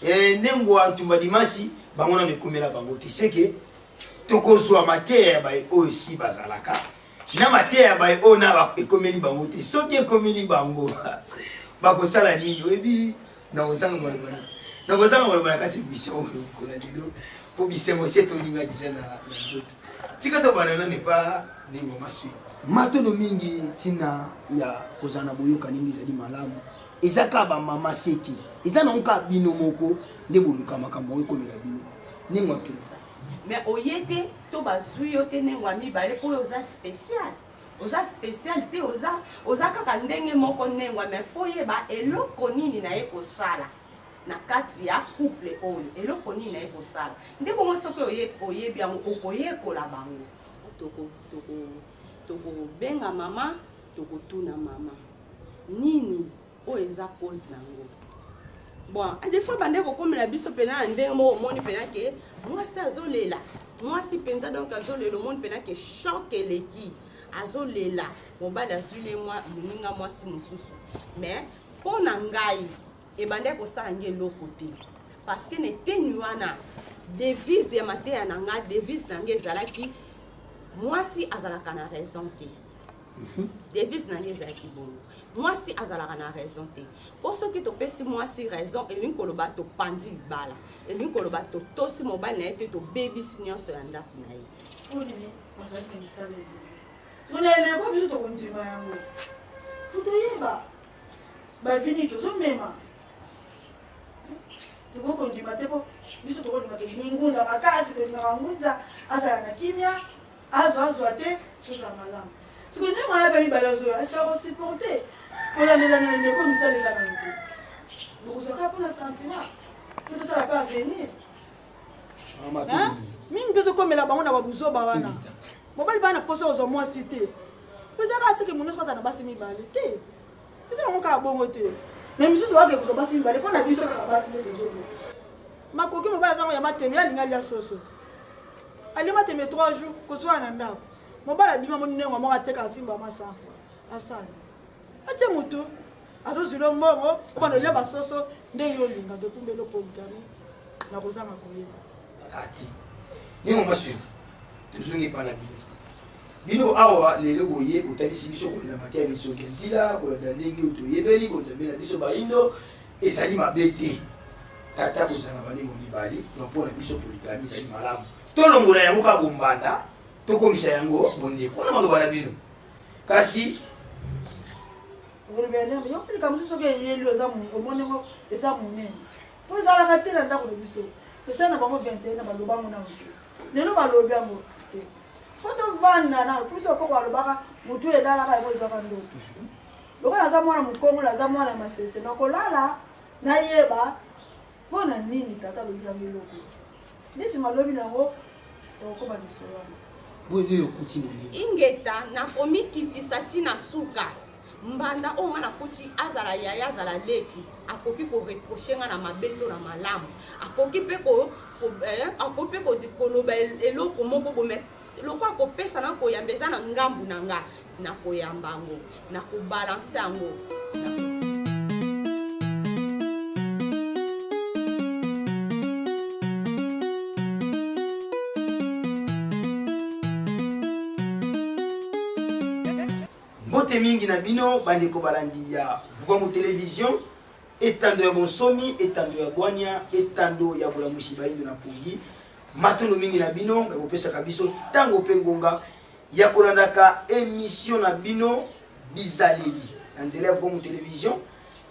Eh, Nengwa Ntumba Dimasi bango nano ekomela bango te seke tokozwa mateya ya baye oyo si bazalaka na mateya ya baye oyo na ekomeli bango te. Soki ekomeli bango bakosala nini? Oyebi, nakozanga maloba, nakozanga maloba na kati ya émission oyo kola lelo mpo bisengo si etolinga deja na nzoto. Tika tobanda nano epa Nengwa Maswi. Matono mingi ntina ya kozala na boyokani nde ezali malamu. Eza kaka bamama seki, eza nango kaka bino moko nde boluka makambo yango ekomela bino. Nengwa Ntumba. Mais oye te to bazwi yo te ndenge mibale mpo oyo oza spécial, oza spécial te, oza kaka ndenge moko ndengwa. Mais faut yeba eloko nini na ye kosala na kati ya couple oyo, eloko nini na ye kosala nde bongo. Soki oyebi yango, okoyekola bango. Tokobenga mama, tokotuna mama nini oyo eza cause nango. Bon, des fois bande kokomela biso mpena na ndenge moko, omoni mpena ke mwasi azolela, mwasi mpenza donc azolela, omoni mpena ke choc eleki, azolela, mobali azwili moninga mwasi mosusu. Mais mpo na ngai ebandaki kosala nge eloko te, parce que na eteni wana, devise ya mateya na nga, devise na ngai ezalaki: mwasi azalaka na raison te. Devise na ngai ezalaki bongo: mwasi azalaka na raison te, mpo soki topesi mwasi raison, elingi koloba topandi libala, elingi koloba totosi mobali na ye te, tobebisi nyonso ya ndako na ye. Bazali na misala ebele tona eleko biso tokondima yango. Faut toyeba bavini tozomema, tokoki kondima te, mpo biso tokolinga, tolingi ngunza makasi, tolingaka ngunza azala na kimia, azwa azwa te, tozala malamu. Soki nde mwana mpe mibale azoya, est-ce akosupporte kolandelana ndeko? Misala eza nano te, bokozwa kaka mpona sentiment. Faut totala mpe avenir mingi mpe tokomela bango na babuzoba wana. Mobali bana mposa ozwa mwasi te, po eza kaka teke mono aza na basi mibale te, eza nango kaka bongo te. Mais misusu bake kozwa basi mibale mpo na biso kaka basi nde tozoloba makoki. Mobali azango ya mateme, alinga alia soso, alia mateme 3 jours, kozwa na ndako. Mobali abima, moni ndenge moko ateka asimba ma 100 fois, asala atie motu, azozwila mbongo, obanda olia basoso ndenge olinga. Tokumbeli polygamie na kozanga koyeba. Ati ndenge Maswi, tozongi epa na bino. Bino awa lelo boye botalisi biso kolanda mateya bisoki ya nzila, kolanda ndenge oyo toyebeli bonzambe na biso bayindo, ezali mabe te tata kozala na banengo mibale. Donc mpo na biso polygamie ezali malamu, tolongola yango kaka bombanda, tokomisa yango bondeko mpona maloba na bino. Kasi olobela nde yo likambo mosusu, soki eyeli eza omoni yango eza monene, mpo ezalaka te na ndako na biso. Tosala na bango 21 na balobango nano te, lelo balobi yango te. Faut tovanda nano, mpo biso okoko alobaka motu elalaka yango ezwaka ndoto. Lokola naza mwana mokongo, naza mwana ya masese, nakolala nayeba mpo na nini tata alobi nango eloko ndesima alobi nango, tokokoma lisolo wana. Boye nde okuti moninga. Ingeta, nakomikitisa ntina suka. Mbanda oyo nga nakuti, azala yaya, azala leki, akoki koreproche nga na mabe to na malamu, akoki mpe akoki mpe koloba eloko moko bome lokola kopesa na koyamba. Eza na ngambu na nga, nakoyamba yango, nakobalanse yango. Mbote mingi na bino bandeko balandi ya Vuvamu Television, etando ya bonsomi, etando ya bwania, etando ya bolamusi bayindo na pongi. Matondo mingi na bino bakopesaka biso ntango mpe ngonga ya kolandaka émission na bino Bizaleli na nzela ya Vuvamu Television.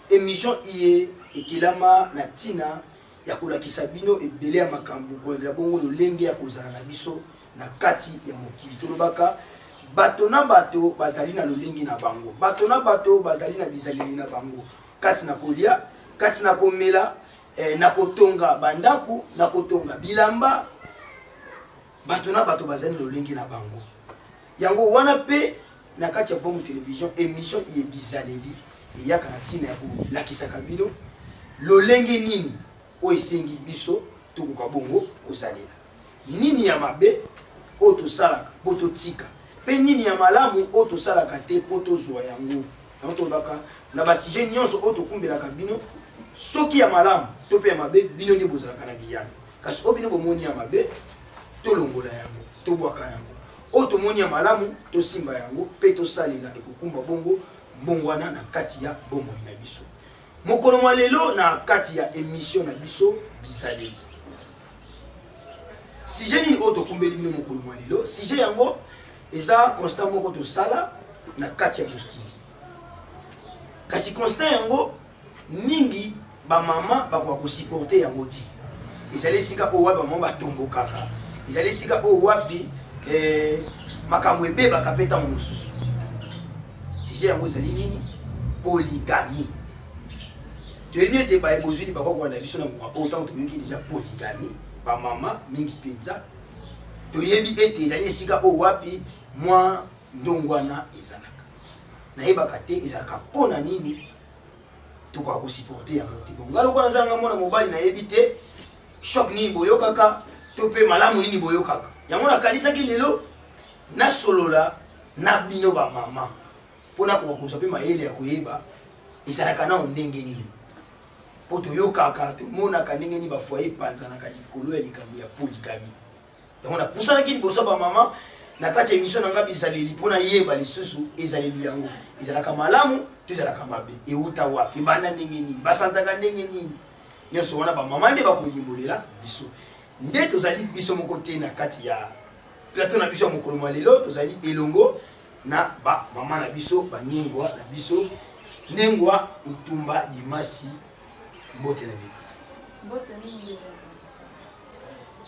Émission iye ekelama na ntina ya kolakisa bino ebele ya makambo kolandela bongo lolenge ya kozala na biso na kati ya mokili. Tolobaka bato na bato bazali na lolenge na bango, bato na bato bazali na bizaleli na bango kati na kolia, kati na komela, na kotonga bandako, na kotonga bilamba. Bato na bato bazali na lolenge na bango. Yango wana mpe na kati ya Vomu Television, émission ye Bizaleli eyaka na ntina ya kolakisaka bino lolenge nini oyo esengi biso tokoka bongo kozalela, nini ya mabe oyo tosalaka mpo totika, mpe nini ya malamu oyo tosalaka te mpo tozwa yango. Yango tolobaka na basujet nyonso oyo tokumbelaka bino, soki ya malamu. to mpe ya mabe, bino nde bozalaka na biyano. Kasi oyo bino bomoni ya mabe, tolongola yango, tobwaka yango. Oyo tomoni ya malamu, tosimba yango mpe tosalela, ekokumba bongo mbongwana na kati ya bomoi na biso. Mokolo mwa lelo na kati ya emission na biso bizaleli. Sujet nini oyo tokumbeli bino mokolo mwa lelo? Sujet yango eza constat moko tosala na kati ya mokili. Kasi constat yango mingi bamama bakoka kosupporte yango te. Ezali esika oyo wapi bamama batombokaka, ezali esika oyo wapi eh, makambo ebebaka mpe ntango mosusu. Sujet yango ezali nini? Polygamie. Toyebi ete baye bozwi libaku kolanda biso na ngonga oyo, ntango toyoki deja polygamie, bamama mingi mpenza toyebi ete ezali esika oyo wapi mwa ndongwana ezalaka. Nayebaka te ezalaka mpo na nini tokoka kosupporte yango te. Bon, ngai lokola nazalanga mwana mobali, nayebi te choc nini boyokaka to mpe malamu nini boyokaka yango. Nakanisaki lelo nasolola na bino bamama mpo nakoka kozwa mpe mayele ya koyeba ezalaka nao ndenge nini, mpo toyokaka tomonaka ndenge nini bafoye epanzanaka likolo ya likambo ya polygamie. Yango napusanaki liboso ya bamama na kati ya emission na ngai bizaleli, mpo nayeba lisusu ezaleli yango ezalaka malamu to ezalaka mabe, euta wapi, ebanda ndenge nini, basantaka ndenge nini. Nyonso wana bamama nde bakolimbolela biso. Nde tozali biso moko te na kati ya plateau na biso ya mokolo mwa lelo, tozali elongo na bamama na biso, banengwa na biso. Nengwa Ntumba Dimasi, mbote na bino. Mbote mingi.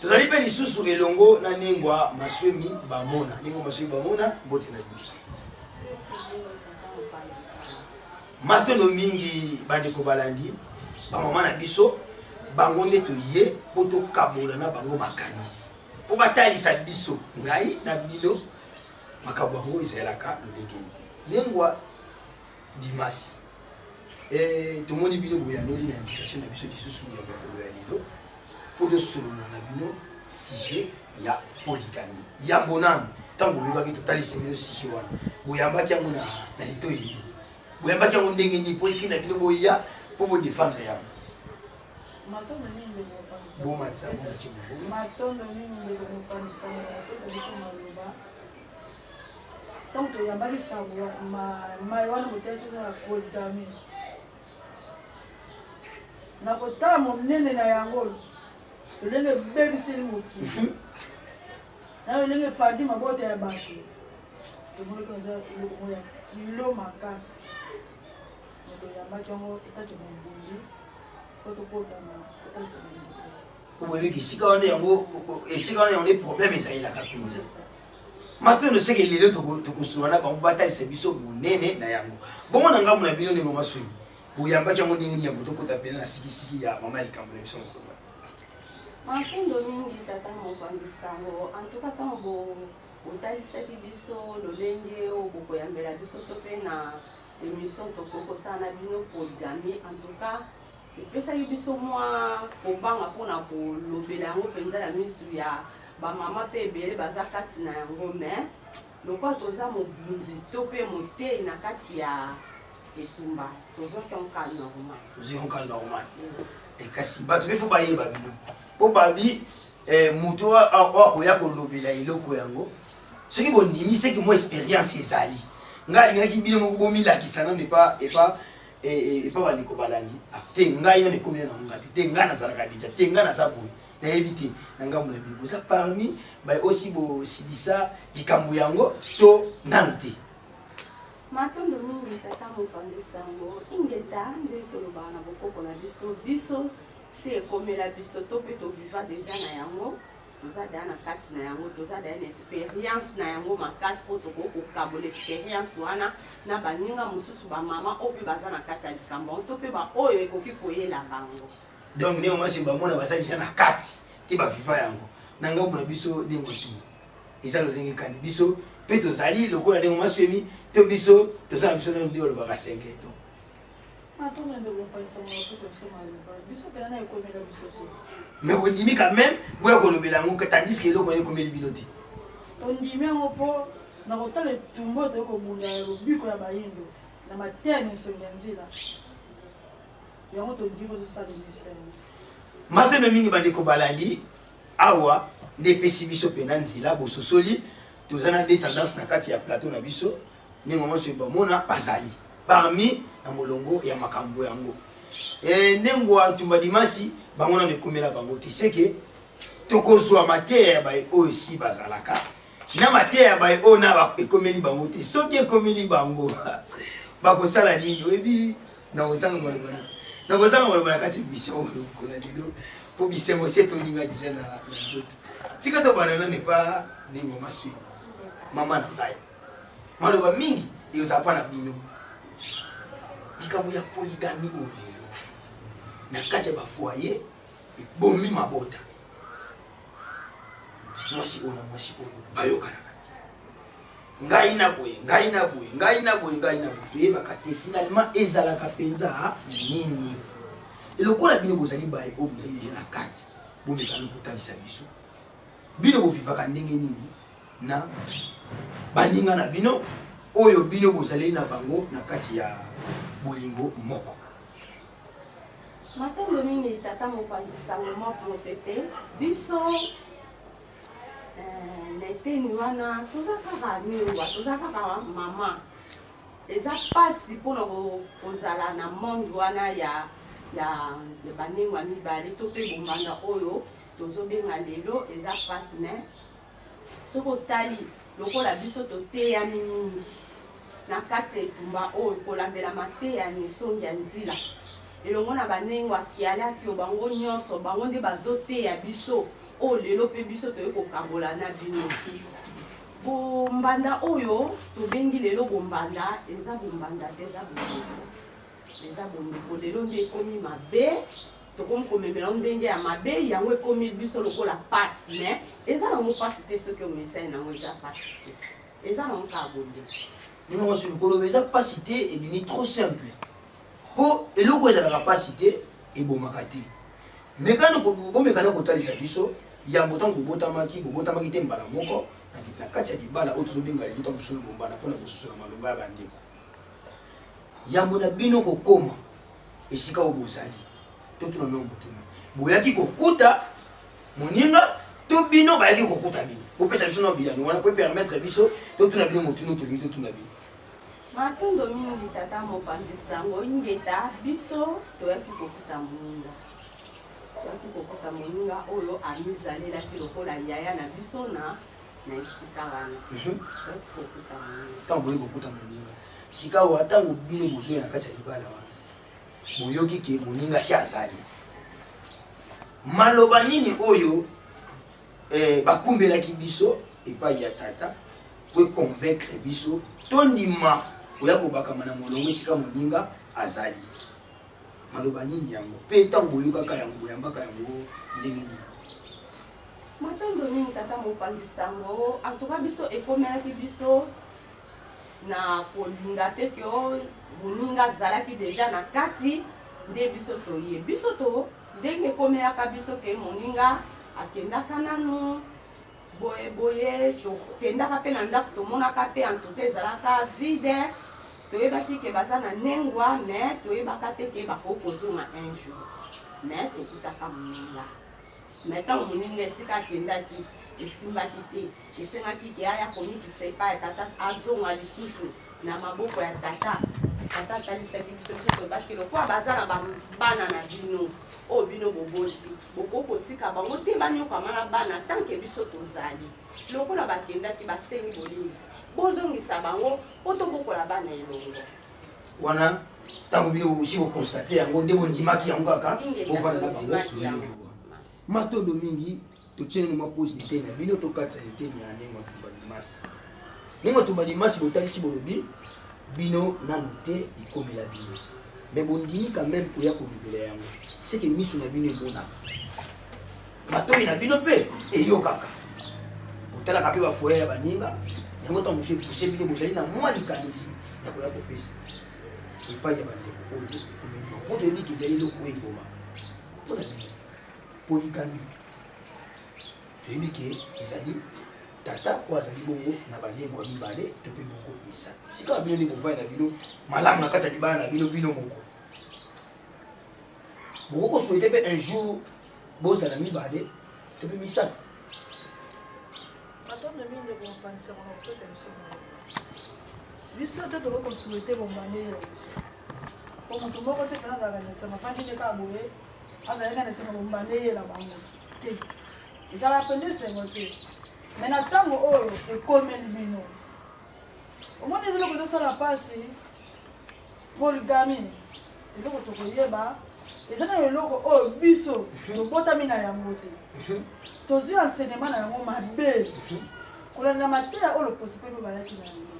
Tozali mpe lisusu elongo na Nengwa Maswemi Bamona. Nengwa Maswemi Bamona, mbote na bino. Matondo mingi bandeko balandi, bamama na biso bango nde toye mpo tokabola na bango makanisi, mpo batalisa biso ngai na bino makambo yango ezalaka lolenge nini. Nengwa Dimasi, tomoni bino boyanoli na invitation na biso lisusu ya mokolo ya lelo mpo tosolola na bino sujet ya polygamie. Yambo nanu, ntango boyokaki totalisi bino sujet wana, boyambaki yango na litoyi nini? Boyambaki yango ndenge nini mpo etinda bino boya mpo bodefendre yango? Matondo mingi ndeko mopanzi. Matondo mingi ndeko mopanzi sango na kopesa biso maloba. Ntango toyambaki sango mai wana botalisi biso ya polygamie, na kotala monene na yango, lolenge ebebiseli mokili na lolenge epandi mabota ya bato, tomonaki eza eloko moko ya kilo makasi. Me toyambaki yango etaki mobundi mpo tokotana kotalisa bandeko. Po boyebi esika wana yango, esika wana yango nde problème ezalelaka mpenza. Matondo seke lelo tokosolola na bango batalisa biso monene na yango. Bongo na ngambo na bino, ndenge masui boyambaki yango ndenge nini yango tokota mpenza na sikisiki ya mama ya likambo na biso mokolo? Matondo mingi tata mopanzi sango. Antuka ntango botalisaki biso lolenge oyo bokoyambela biso to mpe na émission tokoki kosala na bino polygamie, en tout cas epesaki biso mwa kobanga mpona kolobela yango mpenza na misu ya bamama mpe ebele baza kati na yango. Mais lokola toza mobundi to mpe motei na kati ya etumba, tozwaki yango kaka normal. Tozwi yango kaka normal. Kasi bato mpe fo bayeba bino mpo babi moto oyo akoya kolobela eloko yango, soki bondimi seki mwa expérience ezali. Ngai alingaki bino moko bomilakisa nano epa bandeko balandi te. Ngai nano ekomi na ngai te, ngai nazalaka deja te, ngai naza boye, nayebi te. Na ngambo na bino, boza parmi baye osi bosilisa likambo yango to nanu te? Matondo mingi tata mopanzi sango. Ingeta nde tolobaka na bokoko na biso. Biso si ekomela biso to mpe toviva deja na yango, toza deya na kati na yango, toza deya na expérience na yango makasi oyo tokoki kokabola expérience wana na baninga mosusu, bamama oyo mpe baza na kati ya likambo yango to mpe baoyo ekoki koyela bango. Donc ndenge mwasi bamona baza deja na kati te, baviva yango. Na ngambo na biso, ndenge tu eza lolenge kani biso mpe tozali lokola ndenge maswemi to biso toza na biso nano nde olobaka singleton? Matondo ndeko mopanzi sango kopesa biso maloba. Biso mpenza na ekomela biso te. Mais bondimi quand même boya kolobela yango, tandis que eloko wana ekomeli bino te. Tondimi yango mpo na kotala etumba oyo toyei kobunda ya lobiko ya bayindo na mateya na nsongi ya nzela. Yango tondimi ozosala emission yango. Matondo mingi bandeko balandi awa nde epesi biso mpena nzela bososoli toza na de tendance na kati ya plateau na biso ndenge nyonso bamona bazali parmi na molongo ya makambo yango e, ndengwa ntumba dimasi bango nano ekomela bango te seke tokozwa mateya ya baye oyo si bazalaka na mateya ya baye oyo na ekomeli bango te soki ekomeli bango bakosala nini oyebi nakozanga maloba nakozanga maloba na kati ya mission oyo kola lelo mpo bisengo se tolinga deja na nzoto tika tobanda nano epa ndenge maswi mama na ngai maloba mingi ekozala mpa na bino likambo ya poligami oyo lelo na kati ya bafoyer ebomi mabota mwasi oyo na mwasi oyo bayokanaka te ngai na boye ngai na boye ngai na boye ngai na boye toyebaka te finalement ezalaka mpenza nini lokola bino bozali baye oyo bozali deja na kati bomekani kotalisa biso bino bovivaka ndenge nini na baninga na bino oyo bino bozali na bango na kati ya bolingo moko. Matondo mingi tata mopanzi sango moko mopepe biso eh, na eteni wana toza kaka ningwa toza kaka mama eza mpasi mpona kozala na monde wana ya ya banengwa mibale to mpe bombanda oyo tozobenga lelo eza mpasi mais Soki otali lokola biso toteyami mingi na kati ya etumba oyo kolandela mateya ya Nesongi ya Nzila elongo na banengo ya Kialakio, bango nyonso bango nde bazoteya biso oyo lelo mpe biso toyei kokabola na bino. Bombanda oyo tobengi lelo bombanda eza bombanda te, eza bondeko, eza bondeko. Lelo nde ekomi mabe tokomi komemela yango ndenge ya mabe yango ekomi biso lokola pasi mais eza nango pasi te soki omesani nango eza pasi te eza nango kaka bondeko ndenge mwasi koloba eza pasi te ebimi trop simple mpo eloko ezalaka pasi te ebomaka te mekano bomekana kotalisa biso yambo ntango bobotamaki bobotamaki te mbala moko na kati ya libala oyo tozobenga lelo ntango mosusu bombana mpo na kosusu na malonga ya bandeko yambo na bino kokoma esika oyo bozali totuna nao motuna boyaki kokuta moninga to bino bayaki kokuta bino bopesa biso na biyano wana po permettre biso totuna bino motuna tolingi totuna bino matondo mingi tata mopanzi sango ingeta biso toyaki kokuta moninga toyaki kokuta moninga oyo amizalelaki lokola yaya na biso na na esika wana mhm. toyaki kokuta moninga ntango boyaki kokuta moninga sikawa ntango bino bozoya na kati ya libala wana boyoki ke moninga si azali maloba nini oyo eh, bakumbelaki biso epai ya tata po econvaincre biso tondima koya kobakama na molongo esika moninga azali maloba nini yango mpe ntango boyokaka yango boyambaka yango ndenge nini matondo mingi tata mopanzi sango antuka biso ekomelaki biso na kolinga te ke oh, moninga azalaki deja na kati nde biso toye biso to ndenge ekomelaka biso ke moninga akendaka nanu boye boye tokendaka mpe na ndako tomonaka mpe antuka ezalaka vide toyebaki ke baza na nengwa mais toyebaka te ke bakoki kozonga un jour mais tokutaka moninga Mais ntango moninga esika akendaki esimbaki te, esengaki ke aya komikitisa epai ya tata, azonga lisusu na maboko ya tata. Tata atalisaki biso, biso tolobaki lokola baza na bana na bino oyo bino boboti, bokoki kotika bango te banyokama na bana tanke biso tozali. Lokola bakendaki basengi bolimbisi, bozongisa bango mpo tobokola bana elongo. Wana ntango bino osi bokonstate yango nde bondimaki yango kaka bovanda na bango. Matondo mingi totie nano mwa pause liteni na bino tokatisa liteni ya ndenge matumba dimasi. Ndenge matumba dimasi botalisi bolobi bino nanu te ekomela bino me bondimi quand même koya kolobela yango seke miso na bino emonaka matoi na bino mpe eyokaka botalaka mpe bafoye ya baninga yango ntango mosusu epuse bino bozali na mwa likanisi ya koya kopesa epai ya bandeko oyo ekomeli bango mpo toyebi ke ezali eloko oyo eboma mpo na bino poligami toyebi ke ezali tata oyo azali bongo na balengwa mibale to mpe bongo misato sikawa bino nde bovandi na bino malamu na kati ya libala na bino bino moko. Bokoki kosouhaite mpe un jour bozala mibale to mpe misato? Matondo mingi ndeko mopanzi sango na kopesa biso maloba. Biso te tokoki kosouhaite bombandeli na biso. Po moto moko te mpena azalaka na esengo afandi nde kaka boye azali na esengo bombanda eyela bango te. Ezalaka mpenza esengo te. Me na ntango oyo ekomeli bino omoni eza eloko ezosala mpasi polygamie eloko tokoyeba eza na eloko oyo biso tobotami na yango te tozwi enseignement na yango mabe kolanda mateya oyo loposo mpe bayaki na yango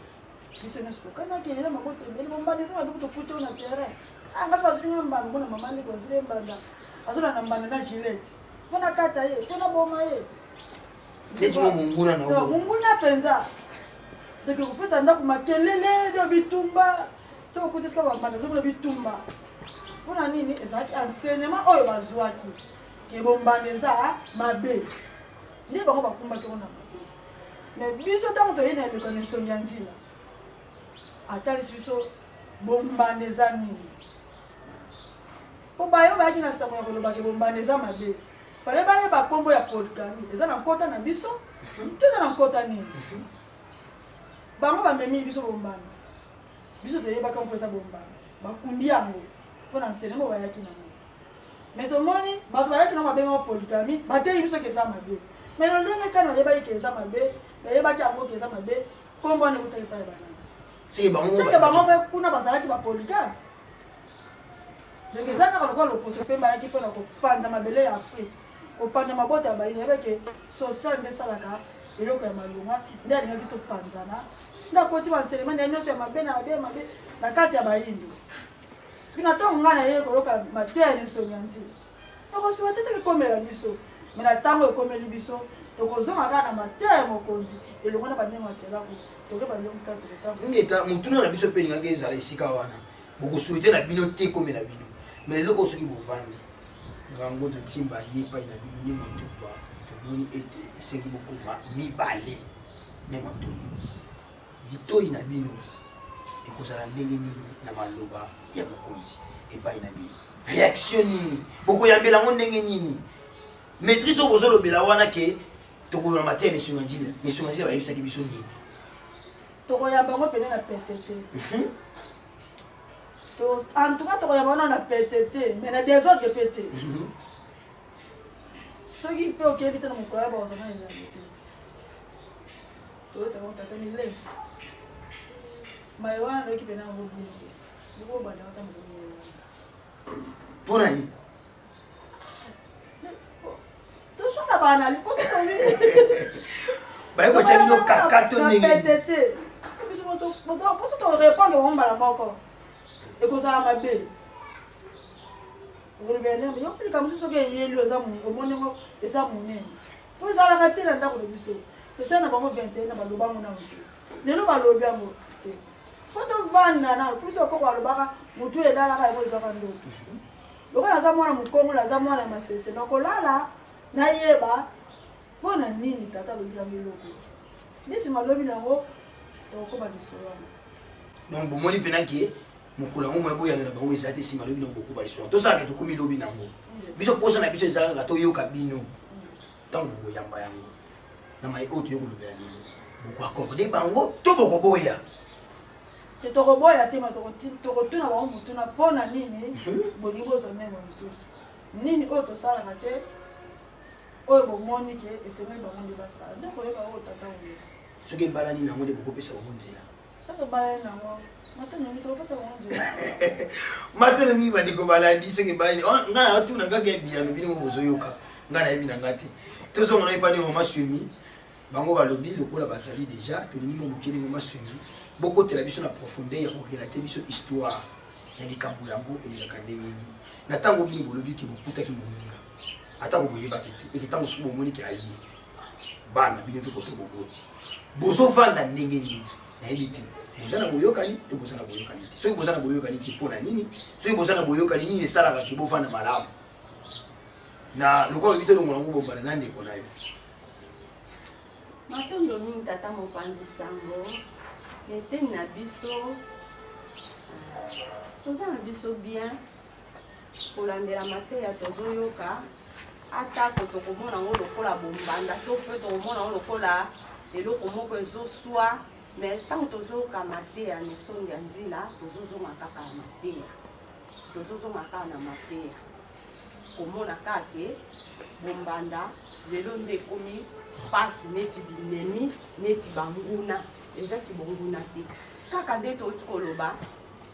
biso nyonso tokanaki eza mabota ebele bombanda eza mabe tokuti oyo na terrain ah, ngasi bazwi nga mbanda omona mama leki bazwi ye mbanda azolanda mbanda na gilete mpo nakata ye mpo naboma ye neti mwa monguna na yo monguna mpenza ndeke kopesa ndako makelele do bitumba soki okuti esika bambanda ozomona bitumba mpo na nini ezalaki enseignement oyo bazwaki ke bombanda eza mabe nde bango bakumbaki yango na mabe me biso ntango toyei na eleko na esongi ya nzila atalisi biso bombanda eza nini mpo bayo bayaki na sango ya koloba ke bombanda eza mabe fale bayeba nkombo ya polygamie eza na nkota na biso to eza na nkota nini bango bamemi biso bombanda biso toyebaka mpo eza bombanda bakundi yango mpo na nselemo bayaki nango me tomoni bato bayaki nango babengaka polygamie bateyi biso ke eza mabe me lolenge kani bayebaki ke eza mabe bayebaki yango ke eza mabe nkombo wana ekutaki epai ya banani seke bango mpe kuna bazalaki bapoligame Donc eza kaka lokola loposo mpe bayaki mpo na kopanza mabele ya Afrique, kopanza mabota ya bayini. Yeba ke social nde esalaka eloko ya malonga, nde alingaki topanzana, nde akoti banselema na ye nyonso ya mabe na mabe ya mabe na kati ya bayindo. Soki na ntango ngai naye koyoka mateya ya nsoni ya nzila, tokosuka te te ekomela biso, me na ntango ekomeli biso tokozonga kaka na mateya ya mokonzi elongo na bandenge ya kelako tokoyeba elongi kaka tokotambola. Ngeta motuna na biso mpe elingaki ezala esika wana. Bokosouhaite na bino te ekomela bino mais lelo oyo soki bovandi ngango totimba ye epai na bino nde matuba tomoni ete esengi bokoma mibale nde matuba litoi na bino ekozala ndenge nini na maloba ya mokonzi epai na bino réaction nini bokoyambela yango ndenge nini maîtrise oyo bozolobela wana ke tokoyona mateya misunga nzila misunga nzila bayebisaki biso nini Tokoyamba yango pene na pete te. Mhm. En tout cas tokoyamba wana na pete te, mais na desordre pe te. Mhm. Soki mpe okebi te na mokolo ya bakozwa na eyano te. Toyesa bango tata milefu. Maye wana nayoki pene yango bien te. Bokobanda ata mokolo wana. Mpo na nini? tosala bana liboso tobi baye kotya bino kaka to ndenge te te biso poso torépondre bango mbala moko ekozala mabe okoloba nini yo likambo mosusu soki eyeli eza omoni yango eza monene mpo ezalaka te na ndako na biso tosala na bango 21 na baloba yango nano te lelo balobi yango te fo tovanda nano mpo biso okoko alobaka motu elalaka yango ezwaka ndoto Lokola naza mwana mokongo, naza mwana masese, nakolala nayeba mpo na nini tata alobi nango eloko nde nsima alobi nango tokokoma lisolo yango. Donc bomoni mpena ke mokolo yango moye boyanola bango eza te, nsima alobi nango bokoba lisolo tosalaka tokomi lobi nango. Biso mposa na biso eza kaka toyoka bino ntango bokoyamba yango na maye oyo toye kolobela lelo, bokoakorde bango to bokoboya? Te tokoboya te ma tokotuna bango motuna mpo na nini mhm. bolingi bozwa meme mosusu nini oyo tosalaka te oyo bomoni ke esengeli bango nde basala nde koyeba oyo tata oyo soki ebalani nango nde bokopesa bango nzela soki ebalani nango matondo mingi tokopesa bango nzela matondo mingi bandeko balandi soki ebalani oh, ngai natuna kaka ebiyano bino mo bozoyoka ngai nayebi na ngai te tozonga na epani mama sumi Bango balobi lokola bazali deja tolingi mwa moke ndenge maswimi bokotela biso na profondeur ya korelate biso histoire ya likambo yango ezalaka ndenge nini na ntango bino bolobi ke bokutaki moninga atako boyebaki te eke ntango soki bomoni ke aye bana bino mpe koto boboti bozovanda ndenge nini nayebi te boza na boyokani to boza na boyokani te soki boza na boyokani te mpo na nini soki boza na boyokani nini esalaka ke bovanda malamu na lokola oyebi te olongola yango bombana na ndeko na yo Matondo mingi tata mopanzi sango na eteni na biso toza na biso bien. Kolandela mateya tozoyoka, atako tokomona yango lokola bombanda to mpe tokomona yango lokola eloko moko ezoswa, mais ntango tozoyoka mateya na esongi ya nzila, tozozonga kaka ya mateya, tozozonga kaka na mateya, komona kaka ke bombanda lelo nde ekomi mpasi neti binemi neti banguna. Eza kibonguna te, kaka nde touti koloba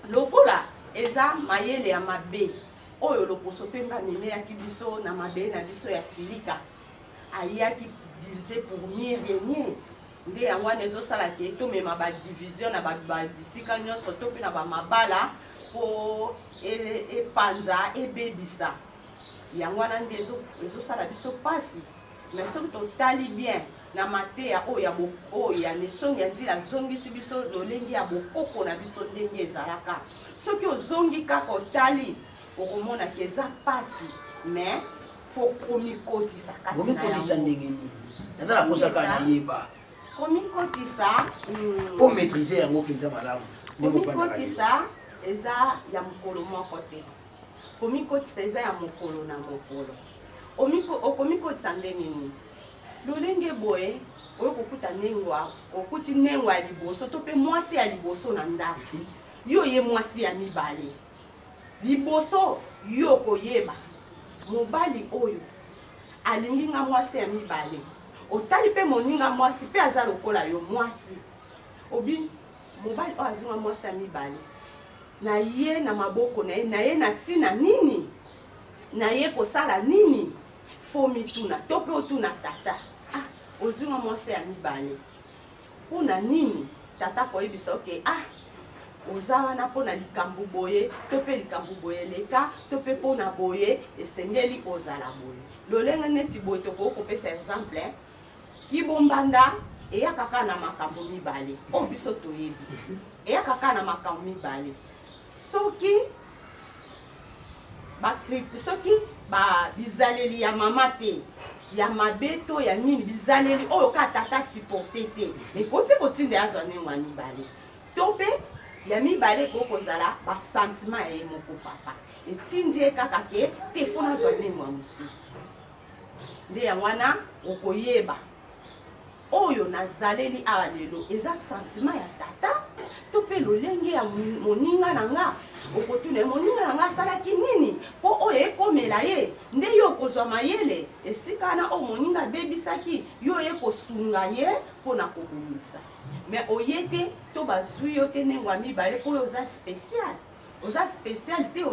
lokola eza mayele ya mabe oyo loposo pembe amemelaki biso na mabele na biso ya Filika, ayaki diviser pour mieux régner. Nde yango wana ezosala ke tomema badivision na bisika nyonso to mpe na bamabala mpo epanza ebebisa. Yango wana nde ezosala biso mpasi. Mais soki totali bien na mateya oyo ya oyo ya Nesongi ya Nzila azongisi biso lolenge ya bokoko na biso ndenge ezalaka, soki ozongi kaka otali okomona ke eza mpasi, mais fo komikotisa kati na Komikotisa yango. Ndenge nini? Naza na mposa kaka nayeba. Komikotisa mpo maîtrise yango mpenza malamu ndenge ofandaka yo. Komikotisa eza ya mokolo moko te, komikotisa eza ya mokolo na mokolo. Okomikotisa ndenge nini? Lolenge boye, oyo kokuta nengwa, okuti nengwa ya liboso to mpe mwasi ya liboso na ndako, yo ye mwasi ya mibale liboso, yo koyeba mobali oyo alingi nga mwasi ya mibale. Otali mpe moninga mwasi mpe aza lokola yo mwasi, obi mobali oyo azonga mwasi ya mibale na ye na maboko na ye, na ye na ntina nini, na ye kosala nini? Fo mituna to mpe otuna tata: ah, ozwinga mwasi ya mibale mpona nini? Tata koyebisa oke, ah, oza wana mpona likambo boye to mpe likambo boye eleka to mpe mpona boye esengeli ozala boye. Lolenge neti boye, tokoki kopesa exemple: kibombanda eyaka kaka na makambo mibale oyo biso toyebi. Eyaka kaka na makambo mibale: soki ba bizaleli ya mama te ya mabe to ya nini, bizaleli oyo kaka tata supporte te, ekoki mpe kotinda ye azwa ndenge ya mibale. To mpe ya mibale ekoki kozala basentiment ya ye moko papa etindi ye kaka ke te, fo nazwa ndenge ya mosusu. Nde yango wana okoyeba oyo nazaleli awa lelo eza sentiment ya tata to mpe lolenge ya moninga na nga. Okotuna ye: moninga na nga asalaki nini mpo oyo ekomela ye? Nde yo okozwa mayele esika wana oyo moninga abebisaki yo, ye kosunga ye mpona kobongisa. Mais oye te to bazwi yo te ndenge ya mibale mpo oyo oza spécial, oza spécial te,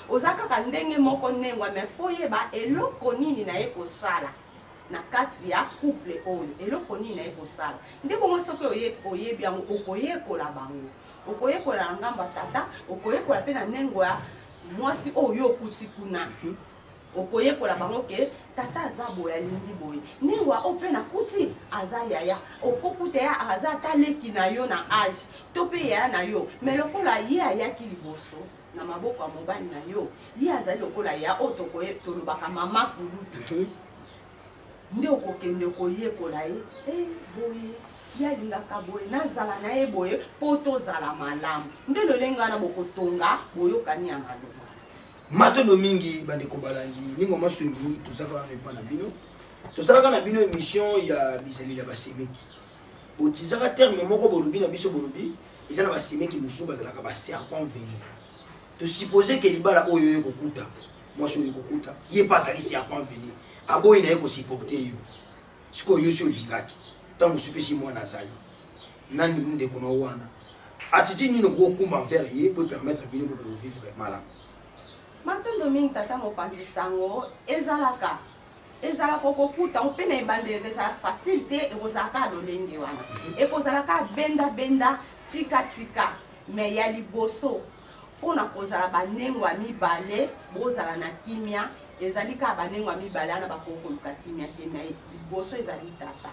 oza kaka ndenge moko ndengwa. Mais fo oyeba eloko nini na ye kosala na kati ya couple oyo, eloko nini na ye kosala. Nde bongo soki oyebi yango, okoyekola bango, okoyekola na ngambo ya tata, okoyekola mpe na ndenge ya mwasi oyo yo okuti kuna. Okoyekola bango ke tata aza boye, alingi boye, ndenge oyo mpe nakuti aza yaya. Okokuta ya aza ata leki na yo na age to mpe yaya na yo, mais lokola ye ayaki liboso na maboko ya mobali na yo, ye azali lokola ya oyo tolobaka mama kulutu. Nde okokende koyekola ye e boye, ye alingaka boye, nazala na ye boye mpo tozala malamu. Nde lolenge wana bokotonga boyokani ya maloba. Matondo mingi, bandeko balandi ningo maswemi. Tozalaka wana epa na bino, tosalaka na bino émission ya bizaleli ya basemeki. Botizaka terme moko, bolobi na biso, bolobi eza na basemeki mosusu bazalaka baserpent venu. Tosuppose ke libala oyo oyo kokuta mwasi oyo kokuta ye mpe azali serpent venu, aboyi na ye kosupporte yo. Sikoyo yo si olingaki, ntango mosusu mpe si mwana azali nani, ndeko na wana, attitude nini okoki kokumba envers ye po permettre bino bokovivre malamu? Matondo mingi, tata mopanzi sango. Ezalaka okokuta ngo mpe na ebandeli ezala facile te, ekozala kaka lolenge wana, ekozala kaka bendabenda, tikatika. Mais ya liboso mpona kozala banengo ya mibale bozala na kimia, ezali kaka banengo ya mibale wana bakoki koluka kimia te. Mais liboso ezali tata,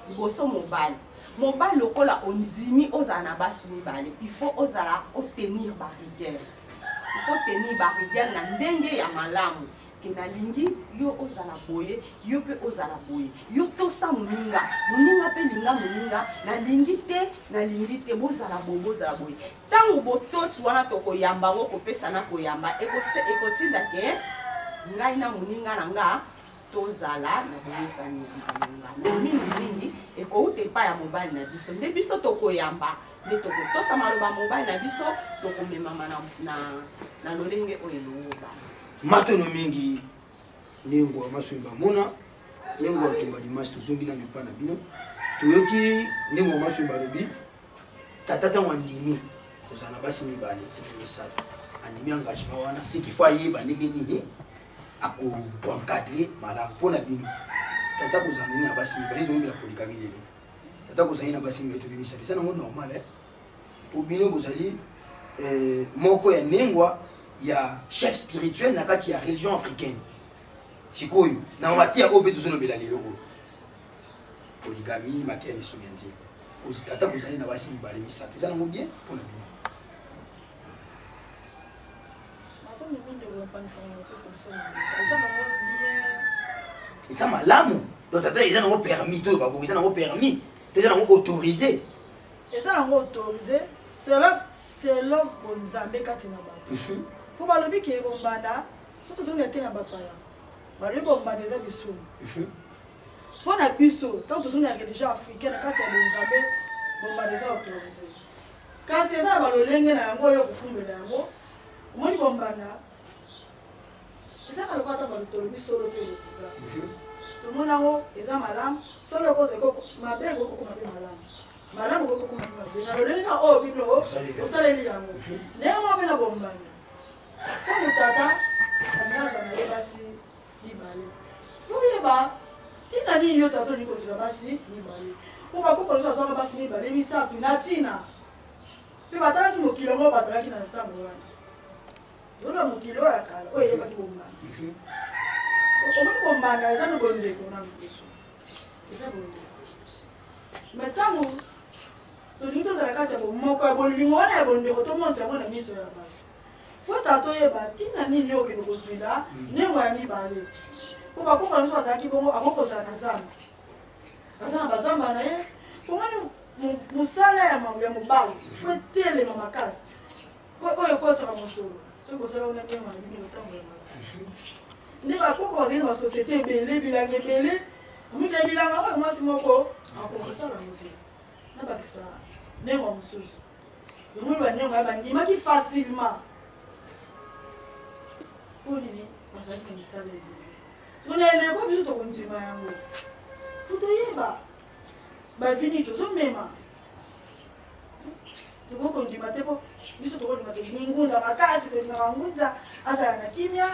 liboso mobali. Mobali, lokola ondimi ozala na basi mibale, il faut ozala otenir barigueur, il faut tenir barigueur na ndenge ya malamu. Ke nalingi yo ozala boye, yo mpe ozala boye. Yo tosa moninga, moninga mpe linga moninga, nalingi te, nalingi te, bozala boye, bozala boye. Ntango botosi wana tokoyamba yango, kopesa na koyamba, ekotinda ke ngai na moninga na nga tozala na boyokani malonga. Na mingimingi ekouta epai ya mobali na biso, nde biso tokoyamba, nde tokotosa maloba mobali na biso, tokomemama na, na, na lolenge oyo elongobana. Matono mingi ndengwa masoi bamona ndengwa tumba dimanche tozongi nano epai na bino toyoki ndengwa masoi balobi tata ntango andimi kozala na basi mibale to misato andimi engagement wana ce qu'il faut ayeba ndenge nini akoencadre malamu mpo na bino tata kozala nini na basi mibale toyebela polygamie lelo tata kozali na basi mibale to misato eza nango normal eh? Po bino bozali eh, moko ya nengwa ya chef spirituel na kati ya religion africaine. Sikoyo na mateya oyo mpe tozolobela lelo oyo polygamie, mateya misomi ya nzela, ata kozali na basi mibale misato eza nango bien mpo na bino. Eza malamu donc tata eza nango permis to babongo eza nango permis to eza nango autorisé. Eza nango autorisé selon selon bonzambe kati na bato mpo balobi ke bombanda soki tozongi te na bapaya balobi bombanda eza lisumu mpo na biso ntango tozongi na religion africaine na kati ya bonzambe bombanda eza autorisé kasi eza na balolenge na yango oyo kofumbela yango omoni bombanda Ezaka lokola ntango tolobi solo mpe lokuta. Tomoni yango eza malamu, solo ekoki mabe ekoki kokoma mpe malamu. Malamu ekoki kokoma mpe mabe. Na lolenge kaka oyo bino osaleli yango. Ndenge moko mpe na bombanda. Ntango tata alingi azwa na ye basi mibale. Fo oyeba ntina nini yo tata olingi kozwela basi mibale. Mpo bakoko nyonso bazwaka basi mibale misato na ntina. Mpe batalaki mokili yango bazalaki na ntango wana. Lola mokili oyo ya kala oyo eyebaki bombanda. Omoni bombanda eza no bondeko na biso. Eza bondeko. Mais ntango tolingi tozala kati ya bomoko ya bolingo wana ya bondeko tomonisa yango na miso ya bato. Fo tata oyeba ntina nini yo okende kozwila ndengo ya mibale. Mpo bakoko na biso bazalaki bongo akoki kozala na zamba. Aza na bazamba na ye. Omoni mosala ya mobali po etelema makasi. Po oyo ekotaka mosolo soki bosala wana niama na bino ekotambola malamu. Nde bakoko bazali na basosiete ebele, bilanga ebele. Omoni na bilanga oyo mwasi moko akoki kosala yango te, nabakisa nengwa mosusu. Omoni banengwa ya bandimaki facilement mpo nini? Bazalaki na misala ebele. Soko na eleko biso tokondima yango, fo toyeba bavini tozomema Tokoki kondima te mpo biso tokolinga tolingi ngunza makasi, tolingaka ngunza azala na kimia,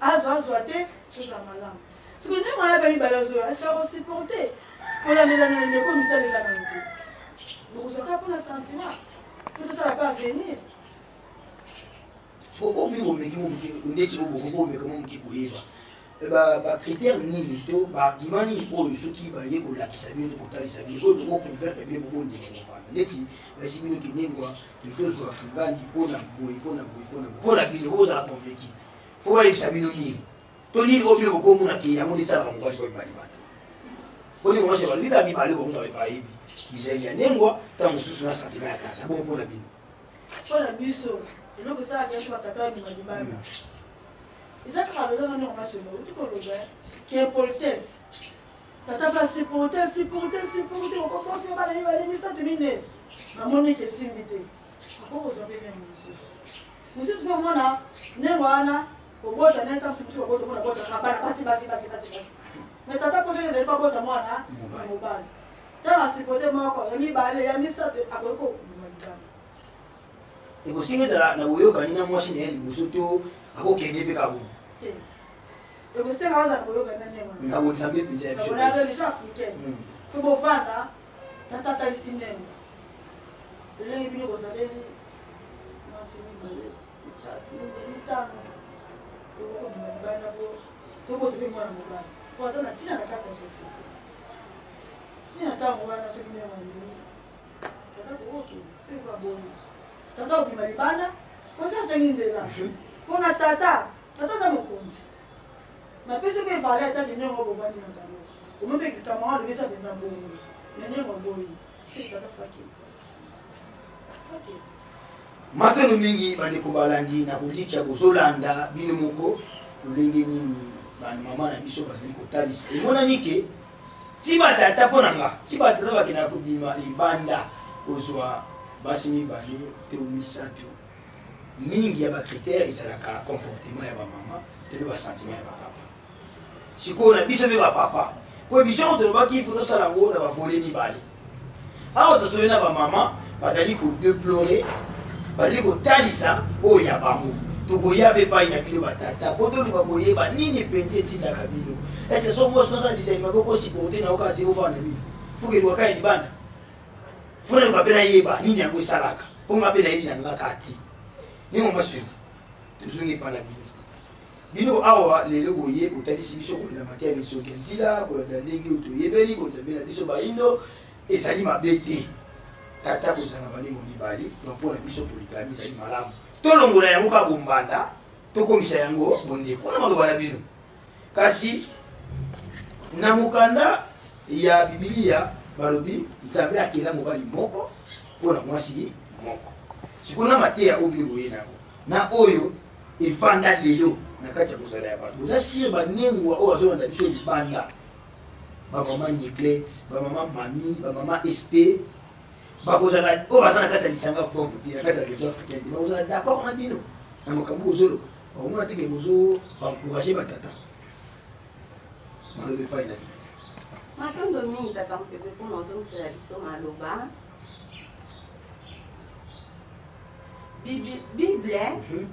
azwa azwa te, tozala malamu. Soki nde mwana ya mibale azoya, eske akosupporte kolandelana na ndeko misala eza nano te? Bokozwa kaka mpona sentiment, mpo totala mpe avenir. Soki oyo bino bomeki mo moke ndeti oyo bokoki komeka mo moke koyeba ba critère nini to ba argument nini oyo soki baye kolakisa bino to kotalisa bino oyo boko convaincre bino bokondima mopana ndeti basi bino kinengwa tozwa kingandi mpona boye mpona boye mpona boye mpona bino bokozala convaincu fo bayebisa bino nini to nini oyo bino bokomona ke yango nde esalaka mobali po mibali bana mpo nini mwasi balobi kaka mibale bokozala bayebi bizaleli ya nengwa ntango mosusu na sentiment ya tata bongo mpona bino Mpo na biso, eloko esalaka biso batata babima libanda eza kaka lolenge ndenge masolo outi koloba ke impolitesse. Tata mpe asupporte supporte supporte okokofi bana mibale misato mine namoni ke esimbi te, akoki kozwa mpe ndenge mosusu mosusu mpe omona ndenge wana kobota ndenge ntango mosusu babota mona botaka bana basi basi basi basi basi me tata mposa ezali babota mwana ya mobali. Ntango asupporte moko ya mibale ya misato akoki kobima libanda. Ekosenga ezala na boyokani na mwasi na ye liboso to akokende mpe kaka bongo? Te, ekosenga bazala na boyokani na ndenge na bonzambe mpenza ya biso na religion africaine. Fo bovanda tata atalisi ndenge lolenge bino bozaleli mwasi mibale misato minei mitano tokoki kobima libanda mpo tobota mpe mwana mobali mpo aza na ntina na kati ya société. Nini na ntango wana soki ndenge andimi tata kokoki soki baboni tata obima libanda mposa asengi nzela mpona tata. Tata aza mokonzi. Napesi mpe valeur ata ndenge bovandi na bango. Omoni mpe camarade obesa mpenza bongo. Na ndenge oboyi. Soki tata faki. Faki. Matondo mingi bandeko balandi na kolikya bozolanda bino moko lolenge nini bamama na biso bazali kotalisa. Emonani ke ti batata mpo na nga ti batata bakendaka kobima libanda kozwa basi mibale to misato, mingi ya bacritère ezalaka comportement ya bamama to mpe basentiment ya bapapa. Sikoyo na biso mpe bapapa, po émission oyo tolobaki fo tosala yango na bavole mibale. Awa tosoli na bamama bazali kodeplore, bazali kotalisa oyo ya bango. Tokoya mpe epai na bino batata mpo toluka koyeba nini mpenza etindaka bino. Ese soki mwasi nasala bizali mabe okosupporte na yo kaka te, bofanda na bino foke eluka kaka ya libanda, fo naluka mpe nayeba nini yango esalaka, mpo nga mpe nayebi na nga kaka te. Ndenge mama tozongi epai na bino. Bino awa lelo boye botalisi biso kolanda mateya ya misongi ya nzila, kolanda ndenge oyo toyebeli bonzambe na biso baindo, ezali mabe te. Tata kozala na banengo mibale, donc mpo na biso polygamie ezali malamu. Tolongola yango kaka bombanda, tokomisa yango bondeko. Wana maloba na bino. Kasi na mokanda ya Biblia balobi Nzambe akela mobali moko mpo na mwasi moko. Sikoyo na mateya oyo bino boye na yango na oyo evanda lelo na kati ya kozala ya bato, boza sire banengwa oyo bazolanda biso libanda, bamama Niclette, bamama Mami, bamama SP, bakozala oyo baza na kati ya lisanga forme te, na kati ya réseau africain te, bakozala d'accord na bino na makambo bozoloba. Bakomona te ke bozo baencourage batata. Maloba epai na bino. Matondo mingi tata Mpepe mpona ozongisela biso maloba. Bible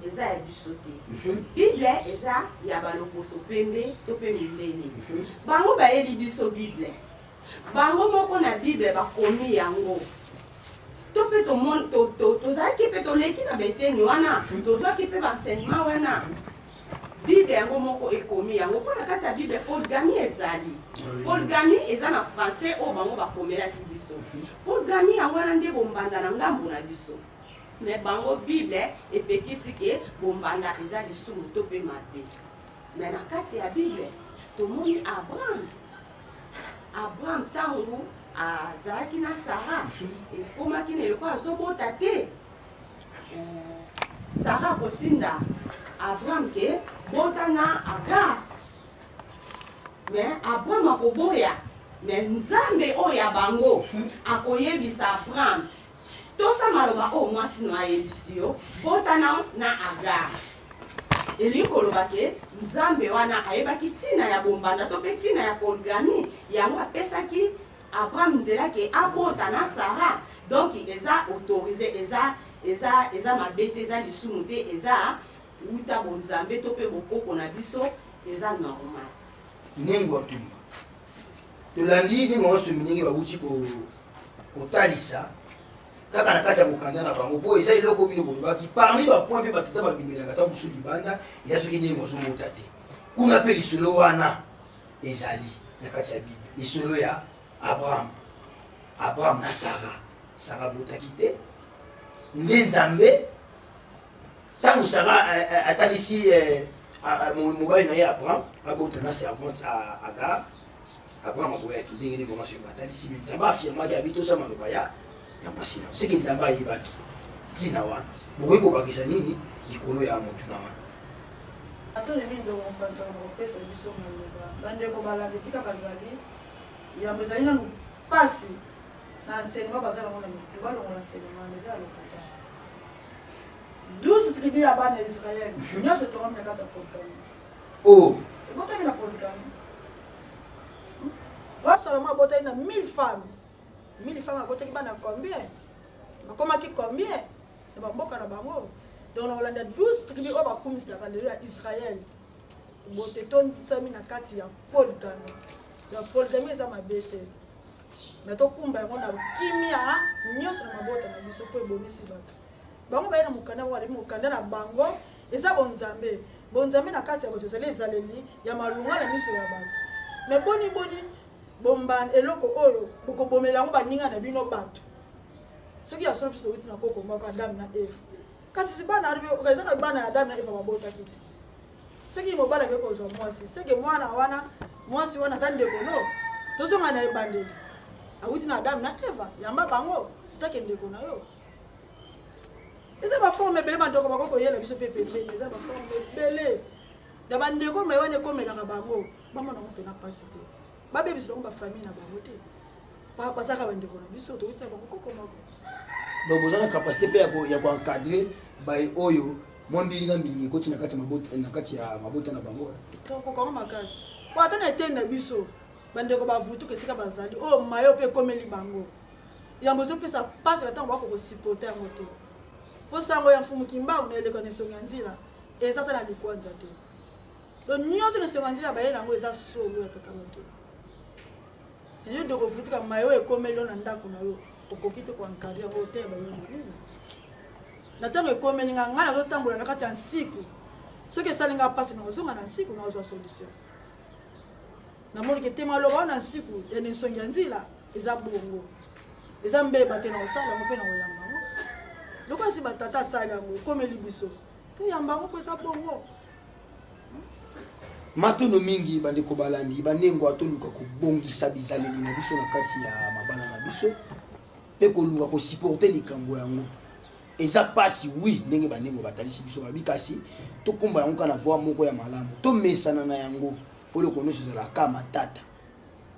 eza ya biso te. Bible eza ya baloposo pembe to mpe mindele. Bango bayeli biso Bible. Bango moko na Bible bakomi yango. To mpe tozalaki mpe toleki na beteni wana, tozwaki mpe baenseignement wana. Bible yango moko ekomi yango mpo na kati ya Bible polygamie ezali. Polygamie eza na français oyo bango bakomelaki biso. Polygamie yango wana nde bombanda na ngambo na biso. Mais bango Bible epekisi ke bombanda eza lisumu to mpe mabe. Mais na kati ya Bible tomoni Abraham. Abraham ntango azalaki na Sarah, ekomaki na eloko azobota te. Sarah akotinda Abraham ke bota na Agar. Mais Abraham akoboya. Mais Nzambe oyo ya bango akoyebisa Abraham, tosa maloba oyo mwasi no ayebisi yo, bota na Agar. Elingi koloba ke Nzambe wana ayebaki ntina ya bombanda to mpe ntina ya polygamie, yango apesaki Abraham nzela ke abota na Sarah. Donc eza autorisé, eza eza eza mabe te, eza lisumu te, eza wuta bonzambe to mpe bokoko na biso, eza normal. Nengo ya tumba tolandi ndenge basomi ndenge bawuti kotalisa kaka na kati ya mokanda na bango, mpo eza eloko bino bolobaki parmi bapoint mpe batata babimelaka ta mosusu libanda ya soki ndenge bazobota te. Kuna mpe lisolo wana ezali na kati ya Bible, lisolo ya Abraham. Abraham na Sarah. Sarah abotaki te, nde Nzambe ntango Sarah atalisi mobali na ye Abraham abota na servante Agar, Abraham aboyaki ndenge nini vraiment soki atalisi, mais Nzambe afirmaki abi tosa maloba ya mpasi na seke Nzambe ayebaki ntina wana. Bokoki kobakisa nini likolo ya motuna wana? Matondo mingi ndeko mopanzi na kopesa biso maloba. Bandeko balanda esika bazali, yambo ezali nanu pasi na enseignement baza nango na mitu, balongola enseignement eza ya lokuta. 12 tribus ya bana ya Israël nyonso etongami na kati ya polygamie. Oh. Ebotami na polygamie. Roi Salomon abotaki na 1000 femmes. 1000 femmes abotaki bana combien? Bakomaki combien? Na bamboka na bango. Donc na kolanda 12 tribus oyo bakumisaka lelo ya Israël, bote etondisami na kati ya polygamie. Donc polygamie eza mabe te, mais tokumba yango na kimia nyonso na mabota na biso mpo ebomisi bato. Bango baye na mokanda moko, balobi mokanda na bango eza bonzambe. Bonzambe na kati ya bato ezali ezaleli ya malunga na miso ya bato. Mais boni boni bomba eloko oyo bokobomela yango baninga na bino bato. Soki ya solo biso towuti na koko moko Adam na Eve. Kasi si bana ezaka bana ya Adam na Eve babotaki te. Soki mobali akoki kozwa mwasi, seke mwana wana, mwasi wana aza ndeko no. Tozonga na ebandeli, awuti na Adamu na Eva, yamba bango take ndeko na yo. Eza baforme ebele bandeko bakoki koyela biso mpe pembeni, eza baforme ebele ya bandeko mai wana ekomelaka bango, bamona yango mpena mpasi te, babebisa bango bafamille na bango te, bazaka bandeko na biso, towuti na bango koko moko. Donc boza na capacité mpe ya koencadre baye oyo mwa mbilinga mbilinga ekoti na kati ya na kati ya mabota na bango. Tokokango makasi po ata na eteni na biso bandeko bavutuka esika bazali, oyo mayo mpe ekomeli bango, yambo ezopesa mpasi na ntango bako kosipote yango te, mpo sango ya Mfumu Kimbangu na eleko na esongi ya nzila eza ata na likwanza te. Donc nyonso na esongi ya nzila bayela yango eza solo ya tata moke. Yo ndeko ovutuka, mayo oyo ekomeli yo na ndako na yo, okoki te koencadre yango te. Bayo nini na ntango ekomeli nga, ngai nazotambola na kati ya nsiku, soki esali nga mpasi, nakozonga na nsiku, nakozwa solution. Namoni ke te maloba oyo na nsiku ya nsongi ya nzila eza bongo, eza mbeba te, na kosala yango mpe na koyamba yango. Lokola esi batata asali yango, ekomeli biso, toyamba yango mpo eza bongo. Matono mingi bandeko balandi banengwa, toluka kobongisa bizaleli na biso na kati ya mabala na biso mpe koluka kosupporter likambo yango. Eza mpasi, oui, ndenge banengo batalisi biso balobi, kasi tokomba yango kaka na voie moko ya malamu, tomesana na yango, mpo eloko nyonso ezalaka matata,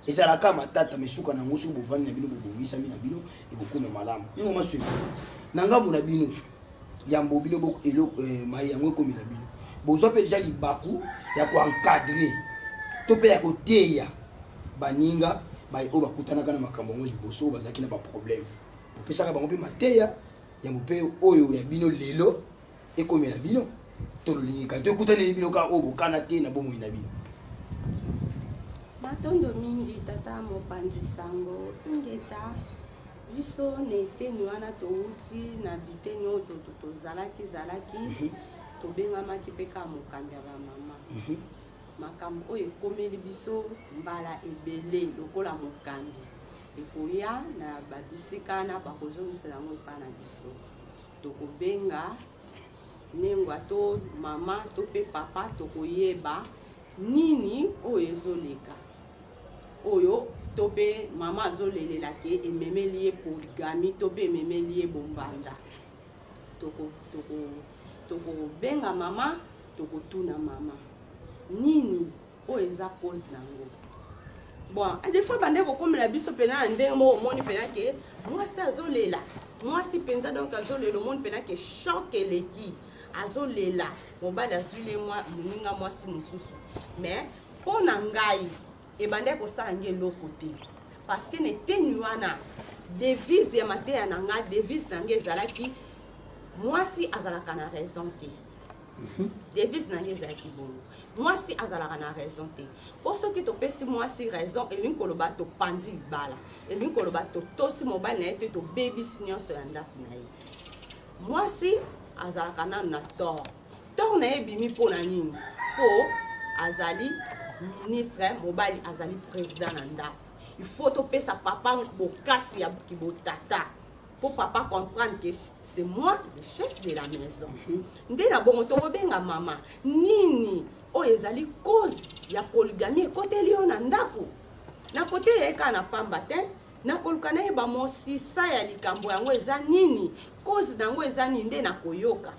ezalaka matata, mais suka na yango, soki bovandi na bino, bobongisami na bino, ekokoma malamu. Ningo masuki na ngambo na bino, yambo bino eloko mai yango ekomela bino, bozwa mpe deja libaku ya koencadre to mpe ya koteya baninga baye oyo bakutanaka na makambo yango liboso, oyo bazalaki na baproblème, bopesaka bango mpe mateya yango mpe oyo ya bino lelo ekomela bino to lolingi kani to ekutaneli bino kaka oyo bokana te na bomoi na bino? Matondo mingi, tata mopanzi sango. Ingeta. Biso na eteni wana towuti na biteni oyo tozalaki zalaki, tobengamaki mpe kaka mokambi ya bamama. Makambo oyo ekomeli biso mbala ebele lokola mokambi, ekoya na babisika wana, bakozongisela yango epai na biso. Tokobenga nengwa to mama to mpe papa, tokoyeba nini oyo ezoleka, oyo to mpe mama azolelela ke ememeli ye polygamie to mpe ememeli ye bombanda. Tokobenga mama, tokotuna mama nini oyo eza cause nango. Bon, des fois bande kokomela biso mpena na ndenge moko, omoni mpena ke mwasi azolela, mwasi mpenza donc azolela, omoni mpena ke choc eleki, azolela, mobali azwili moninga mwasi mosusu. Mais mpo na ngai, ebandaki kosala nge eloko te, parce que na eteni wana, devise ya mateya na nga, devise na ngai ezalaki: mwasi azalaka na raison te. Devise na ngai ezalaki bongo: mwasi azalaka na raison te, mpo soki topesi mwasi raison, elingi koloba topandi libala, elingi koloba totosi mobali na ye te, tobebisi nyonso ya ndako na ye. Mwasi azalaka nanu na tort. Tort na ye ebimi mpo na nini? Mpo azali ministre, mobali azali président na ndako. Il faut topesa papa bokasi ya kibotata mpo papa comprendre que c'est moi le chef de la maison. Nde na bongo tokobenga mama: nini oyo ezali cause ya polygamie ekoteli yo na ndako? Na kote ye kaka na pamba te, nakoluka nayeba mosisa ya likambo yango eza nini, cause na yango eza nini. Nde nakoyoka,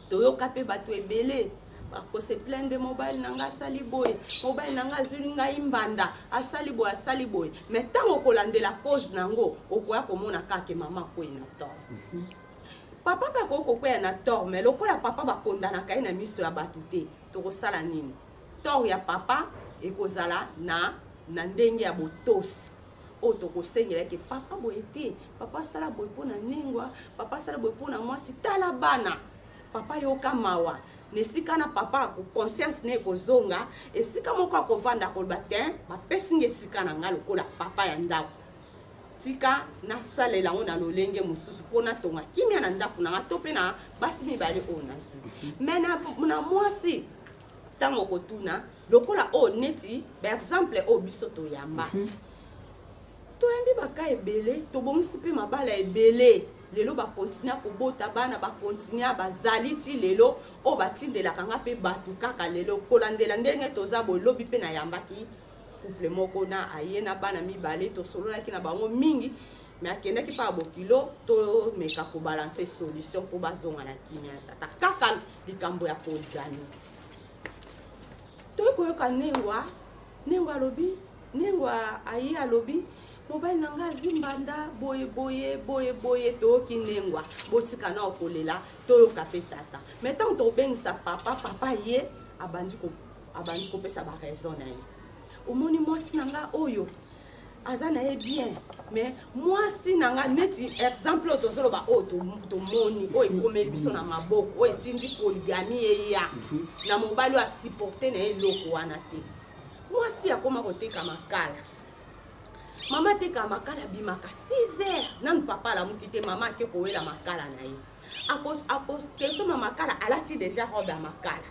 toyoka mpe bato ebele bakose plaindre: mobali na ngai asali boye, mobali na ngai azwili ngai mbanda, asali boye, asali boye. Mais ntango okolandela cause na yango, okoya komona kaka mama akwei na tort, papa mpe akoki kokwea na tort. Mais lokola papa bakondanaka ye na miso ya bato te, tokosala nini? Tort ya papa ekozala na ndenge ya botosi oyo tokosengelaki papa boye te: papa asala boye mpo na nengwa, papa asala boye mpo na mwasi, tala bana, papa yoka mawa. Na esika na papa, conscience na ekozonga esika moko, akovanda, akoloba te: bapesi nga esika na nga lokola papa ya ndako, tika nasalela yango na lolenge mosusu mpo natonga kimia na ndako na nga to mpe na basi mibale oyo nazwi. Mais na mwasi, ntango okotuna lokola oyo neti baexemple oyo biso toyamba, toyambi baka ebele, tobongisi mpe mabala ebele. Lelo bakontinua kobota bana, bakontinua bazali ti lelo oyo batindelaka nga mpe bato kaka lelo kolandela ndenge toza boye. Lobi mpe nayambaki couple moko na aye na bana mibale, tosololaki na bango mingi, me akendaki mpa bokilo, tomeka kobalanse solution mpo bazonga na kimia ya tata. Kaka likambo ya polygamie, toyi koyoka nengwa nengwa alobi, nengwa aye alobi mobali na ngai azwi mbanda boye boye boye boye. Toyoki nengwa, botika na kolela, toyoka mpe tata. Me ntango tobengisa papa, papa ye abandi abandi kopesa baraison na ye. Omoni mwasi na nga oyo aza na ye bien, mais mwasi na nga, neti exemple oyo tozoloba, oyo tomoni, oyo ekomeli biso na maboko, oyo etindi polygamie eya na mobali oyo asupporte na ye eloko wana te. Mwasi akoma koteka makala, mama ateka makala, abimaka 6 heures, nanu papa alamuki te, mama ake kowela makala na ye, akokesoma makala, alati deja robe ya makala,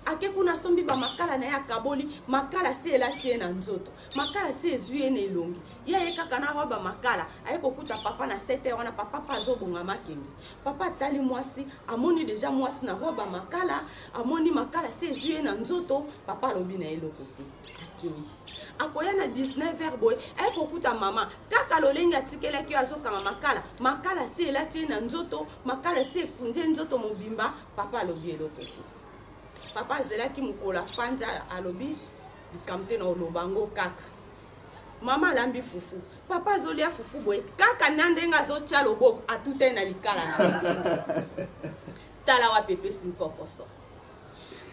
ake kuna asombi bamakala na ye, akaboli makala, si elati ye na nzoto, makala si ezwi ye na elongi, ye aye kaka na robe ya makala. Aye kokuta papa na 7 heures wana, papa mpe azobonga makende. Papa atali mwasi, amoni deja mwasi na robe ya makala, amoni makala si ezwi ye na nzoto. Papa alobi na ye eloko te, akei. Akoya na 19 heures boye, aye kokuta mama kaka lolenge atikelaki yo, azokanga makala, makala si elati ye na nzoto, makala si ekundi ye nzoto mobimba. Papa alobi eloko te. Papa azelaki mokolo, afandi, alobi likambo te na oloba yango kaka. Mama alambi fufu, papa azolia fufu boye, kaka na ndenge azotia loboko, atuta ye na likala na fufu. Tala wapi epesi nkokoso.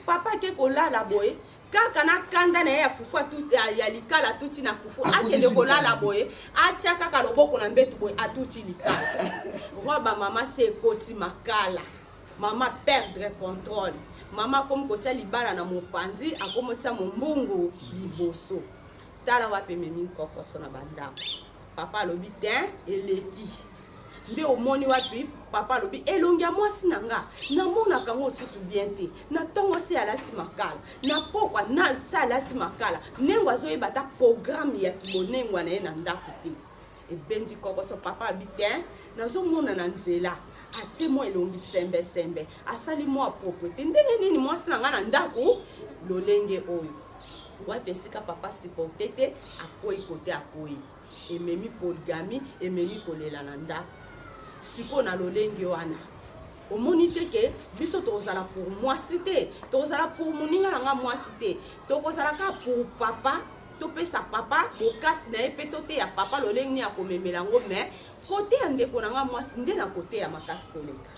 Papa ake kolala boye, kaka na kanda na ye ya fufu ya likala atuti na fufu, akende kolala boye, atia kaka loboko na mbetu boye, atuti likala, roba mama se ekoti makala. Mama perdre contrôle, mama akomi kotia libala na mopanzi, akomi kotia mombungu liboso. Tala wapi ememi nkokoso na bandako. Papa alobi te, eleki nde omoni wapi. Papa alobi elongi ya mwasi na nga namonaka yango lisusu bien te, na ntongo se alati makala, na pokwa na se alati makala, ndenge azoyeba ata programme ya kibonengwa na ye na ndako te. Ebendi kokoso. Papa abi te, nazomona na nzela atie mwa elongi sembesembe, asali mwa propre te, ndenge nini mwasi na ngai na ndako lolenge oyo? Wapi esika papa supporte te, akwei kote, akwei, ememi polygamie, ememi kolela na ndako. Sikoyo na lolenge wana, omoni te ke biso tokozala pour mwasi te, tokozala pour moninga na nga mwasi te, tokozala kaka pour papa. Topesa papa bokasi na ye mpe toteya papa lolenge nini akomemela yango. Mais kote ya ndeko na nga mwasi nde na kote ya makasi koleka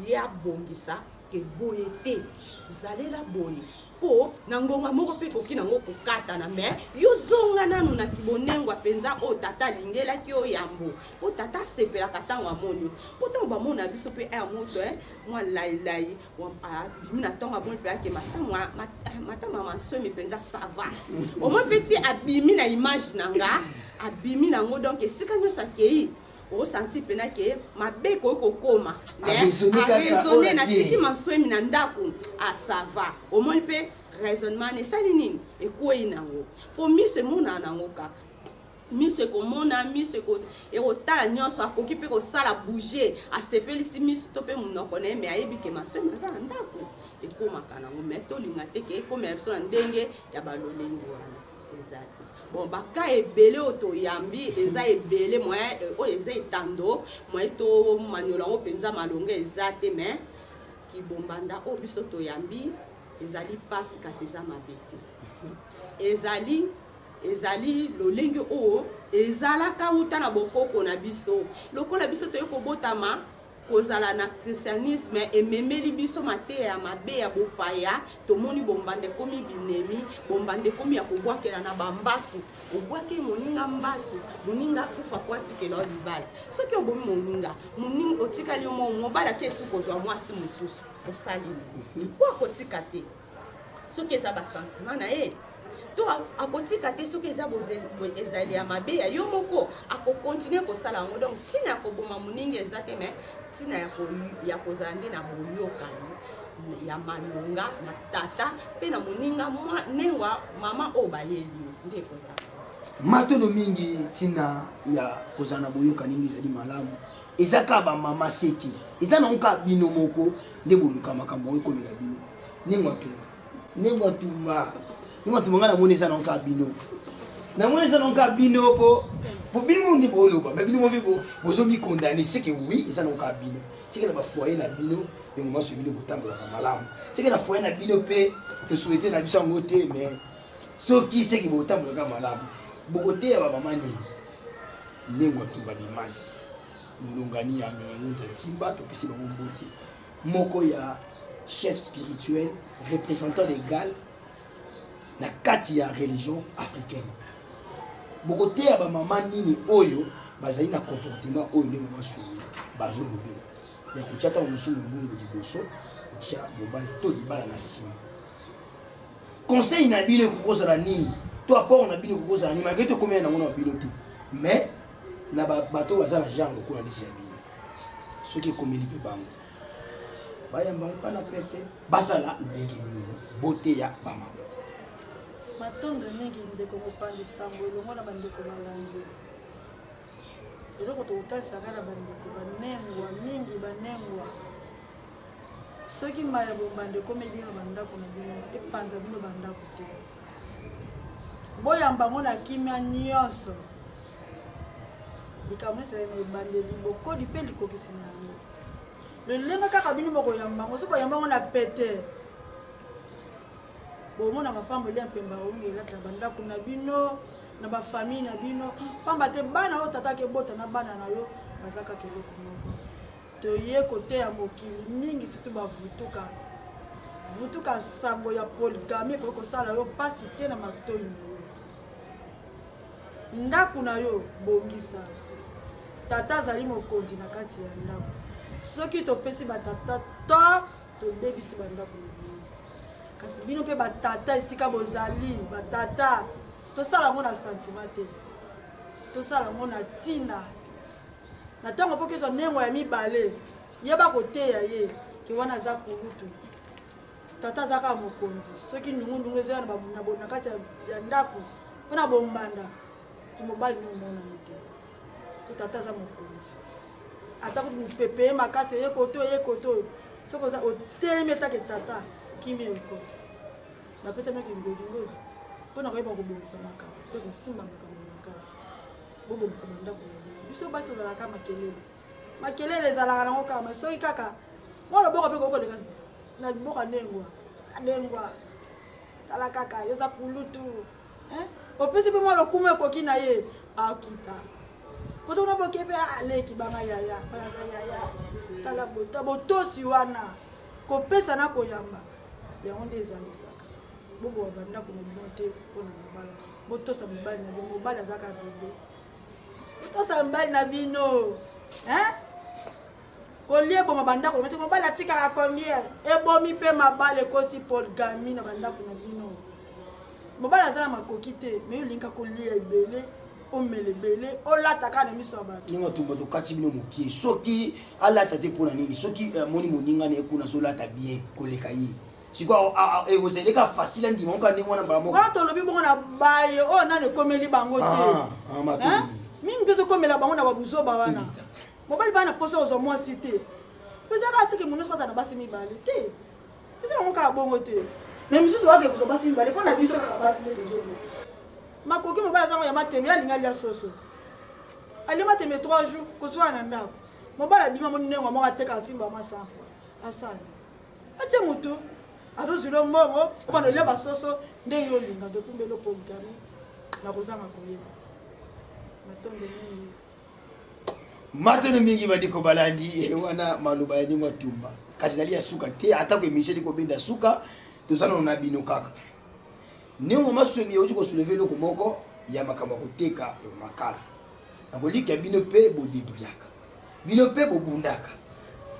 ye, abongisa ke boye te, zalela boye, mpo na ngonga moko mpe ekoki nango kokatana. Me yo zonga nanu na kibonengwa mpenza oyo tata alingelaki yo yambo, mpo tata asepelaka ntango amoni yo, mpo ntango bamona biso mpe aya moto mwa lailai abimi na ntongo, amoni mpe ake matama masomi mpenza, ça va, omoi mpe ti abimi na image na nga, abimi nango. Donc esika nyonso akei, osanti mpena ke mabe ekoki kokóma, araisonne, natiki maswemi na ndako, ça va. Omoni mpe raisonnement esali nini, ekwei nango, mpo miso emonana nango kaka, miso ekomona, miso ekotala nyonso, akoki mpe kosala bouge, asepelisi miso to mpe monoko na ye, me ayebi ke maswemi aza na ndako. Ekomaka nango, me tolinga te ke ekomela biso na ndenge ya balolenge wana, eza te bon. Baka ebele oyo toyambi eza ebele, moyen oyo eza etando, moyen tomaniola yango mpenza malonga eza te. Me kibombanda oyo biso toyambi ezali mpasi, kasi eza mabe te, ezali lolenge oyo ezalaka wuta na bokoko na biso. Lokola biso toyei kobotama kozala na christianisme, ememeli biso mateya ya mabe ya bopaya. Tomoni bombanda ekomi binemi, bombanda ekomi ya kobwakela na bambasu. Obwaki moninga mbasu, moninga akufa po atikela yo libala. Soki obomi moninga, moninga otikali yo mo mobali ake esu kozwa mwasi mosusu, osali po akotika te soki eza basentiment na ye, to akotika te soki eza ezali ya mabe ya yo moko, akokontinue kosala yango. Donc ntina ya koboma moninga eza te, mais ntina ya kozala nde na boyokani ya malonga na tata mpe na moninga nengwa mama oyo bayeli yo nde ekozala. Matondo mingi. Ntina ya kozala na boyokani nde ezali malamu. Eza kaka bamama seki, eza nango kaka bino moko nde boluka makambo yango ekomela bino. Ndenge atumba, ndenge atumba, ndenge atumba, ngai namoni eza nango kaka bino, namoni eza nango kaka bino, po po bino nde boloba, mais bino moko bozomikondane. Seke oui, eza nango kaka bino. Seke na bafoyer na bino, ndenge maso bino botambolaka malamu, seke na foyer na bino mpe tosouhaite na biso yango te, mais soki seke botambolaka malamu, bokoteya bamama nini? Ndenge atumba dimasi molongani ya Ngunza Ntimba, topesi bango mbote, moko ya chef spirituel, représentant légal na kati ya religion africaine. Bokoteya bamama nini oyo bazali na comportement oyo ndenge masumi bazolobela ya kotia ntango mosusu mombongo liboso, kotia mobali to libala na nsima? Conseil na bino ekoki kozala nini, to apport na bino ekoki kozala nini, malgré tokomela nango na bino te, mais na bato baza na genre lokola lisi ya bino, soki ekomeli mpe bango, bayamba yango kana pete, basala ndenge nini? Boteya bamama. Matondo mingi, ndeko mopanzi sango, elongo na bandeko balandi. Eloko tokotalisaka na bandeko banengwa mingi, banengwa, soki mai ya bombanda ekomi bino bandako na bino, epanza bino bandako te, boyamba yango na kimia nyonso. Likambo nyonso ya na ebandeli, bokoli mpe likokisi na yango. Lolenge kaka bino bokoyamba yango, soki boyamba yango na pete, bomona mapamboli ya mpemba onge elati na bandako na bino, na bafamille na bino, pamba te bana oyo tata akebota na bana na yo baza kaka eloko moko. Toye koteya mokili mingi, surtout bavutuka vutuka, sango ya polygamie ekoki kosala yo mpasi te na matoi na yo. Ndako na yo, bongisa. Tata azali mokonzi na kati ya ndako. Soki topesi batata to tobebisi bandako na bino, kasi bino mpe batata, esika bozali batata, tosala yango na sentiment te, tosala yango na ntina. Na ntango mpo kezwa nengo ya mibale, yeba koteya ye ke wana aza kulutu, tata aza kaka mokonzi. Soki ndungundungu ezoya na kati ya ndako mpo na bombanda, kimobali nde omonani te, po tata aza mokonzi. Ata kutu mopepe ye makasi, eye koto, eye koto oyo, soki oza otelemi etake tata, kimia ekota. Bapesa maki ngodingodi mpo na koyeba kobongisa makambo mpe kosimba makambo makasi. Bobongisa bandako na bino. Biso basi tozalaka makelele, makelele ezalaka nango kaka, mais soki kaka mwa loboko mpe kokoleka na liboka, ndengwa ndengwa, tala kaka yo oza kulutu, opesi mpe mwa lokumu ekoki na ye, akita koto kuna, boke mpe aleki banga yaya, banaza yaya. Tala botosi wana, kopesa na koyamba, yango nde ezalisaka. Bobowa bandako na bino te mpona mobala. Botosa mibali na bino. Mobali azaka bebe, botosa mibali na bino. Kolia eboma bandako na te. Mobali atikaka combien? Ebomi mpe mabala, ekosi polygamie na bandako na bino. Mobali aza na makoki te, mais olinga kolia ebele, omela ebele, olata kaka na miso ya bato. Ndenge atumba, tokati bino mokie. Soki alata te, mpona nini? Soki amoni moninga na ye kuna azolata bien koleka ye, sikoyo ekozaleka facile andima oka ndenge wana mbala moko. Wana tolobi bongo na baye oyo nano ekomeli bango te. Mingi mpe ezokomela bango na babuzoba wana. Mobali bana mposa kozwa mwasi te, eza kaka teke mono nyonso aza na basi mibale te, eza nango kaka bongo te, mais misusu bake kozwa basi mibale mpo na biso kaka basi nde tozobo makoki. Mobali azango ya mateme, alingi alia soso, alia mateme 3 jours, kozwa na ndako. Mobali abima, moni ndenge moko ateka, asimba mwa 100 fois, asali, atie motu, azozwila mbongo, obanda olia basoso ndenge olinga. Tokumbeli polygamie na kozanga koyeba. Matondo mingi. Matondo mingi, bandeko balandi. Wana maloba ya ndenge atumba, kasi ezali ya suka te. Atako émission eli kobenda suka, toza nano na bino kaka. Ndenge masomi euti kosoulever eloko moko ya makambo ya koteka makala, nakolika bino mpe bodébrouillaka, bino mpe bobundaka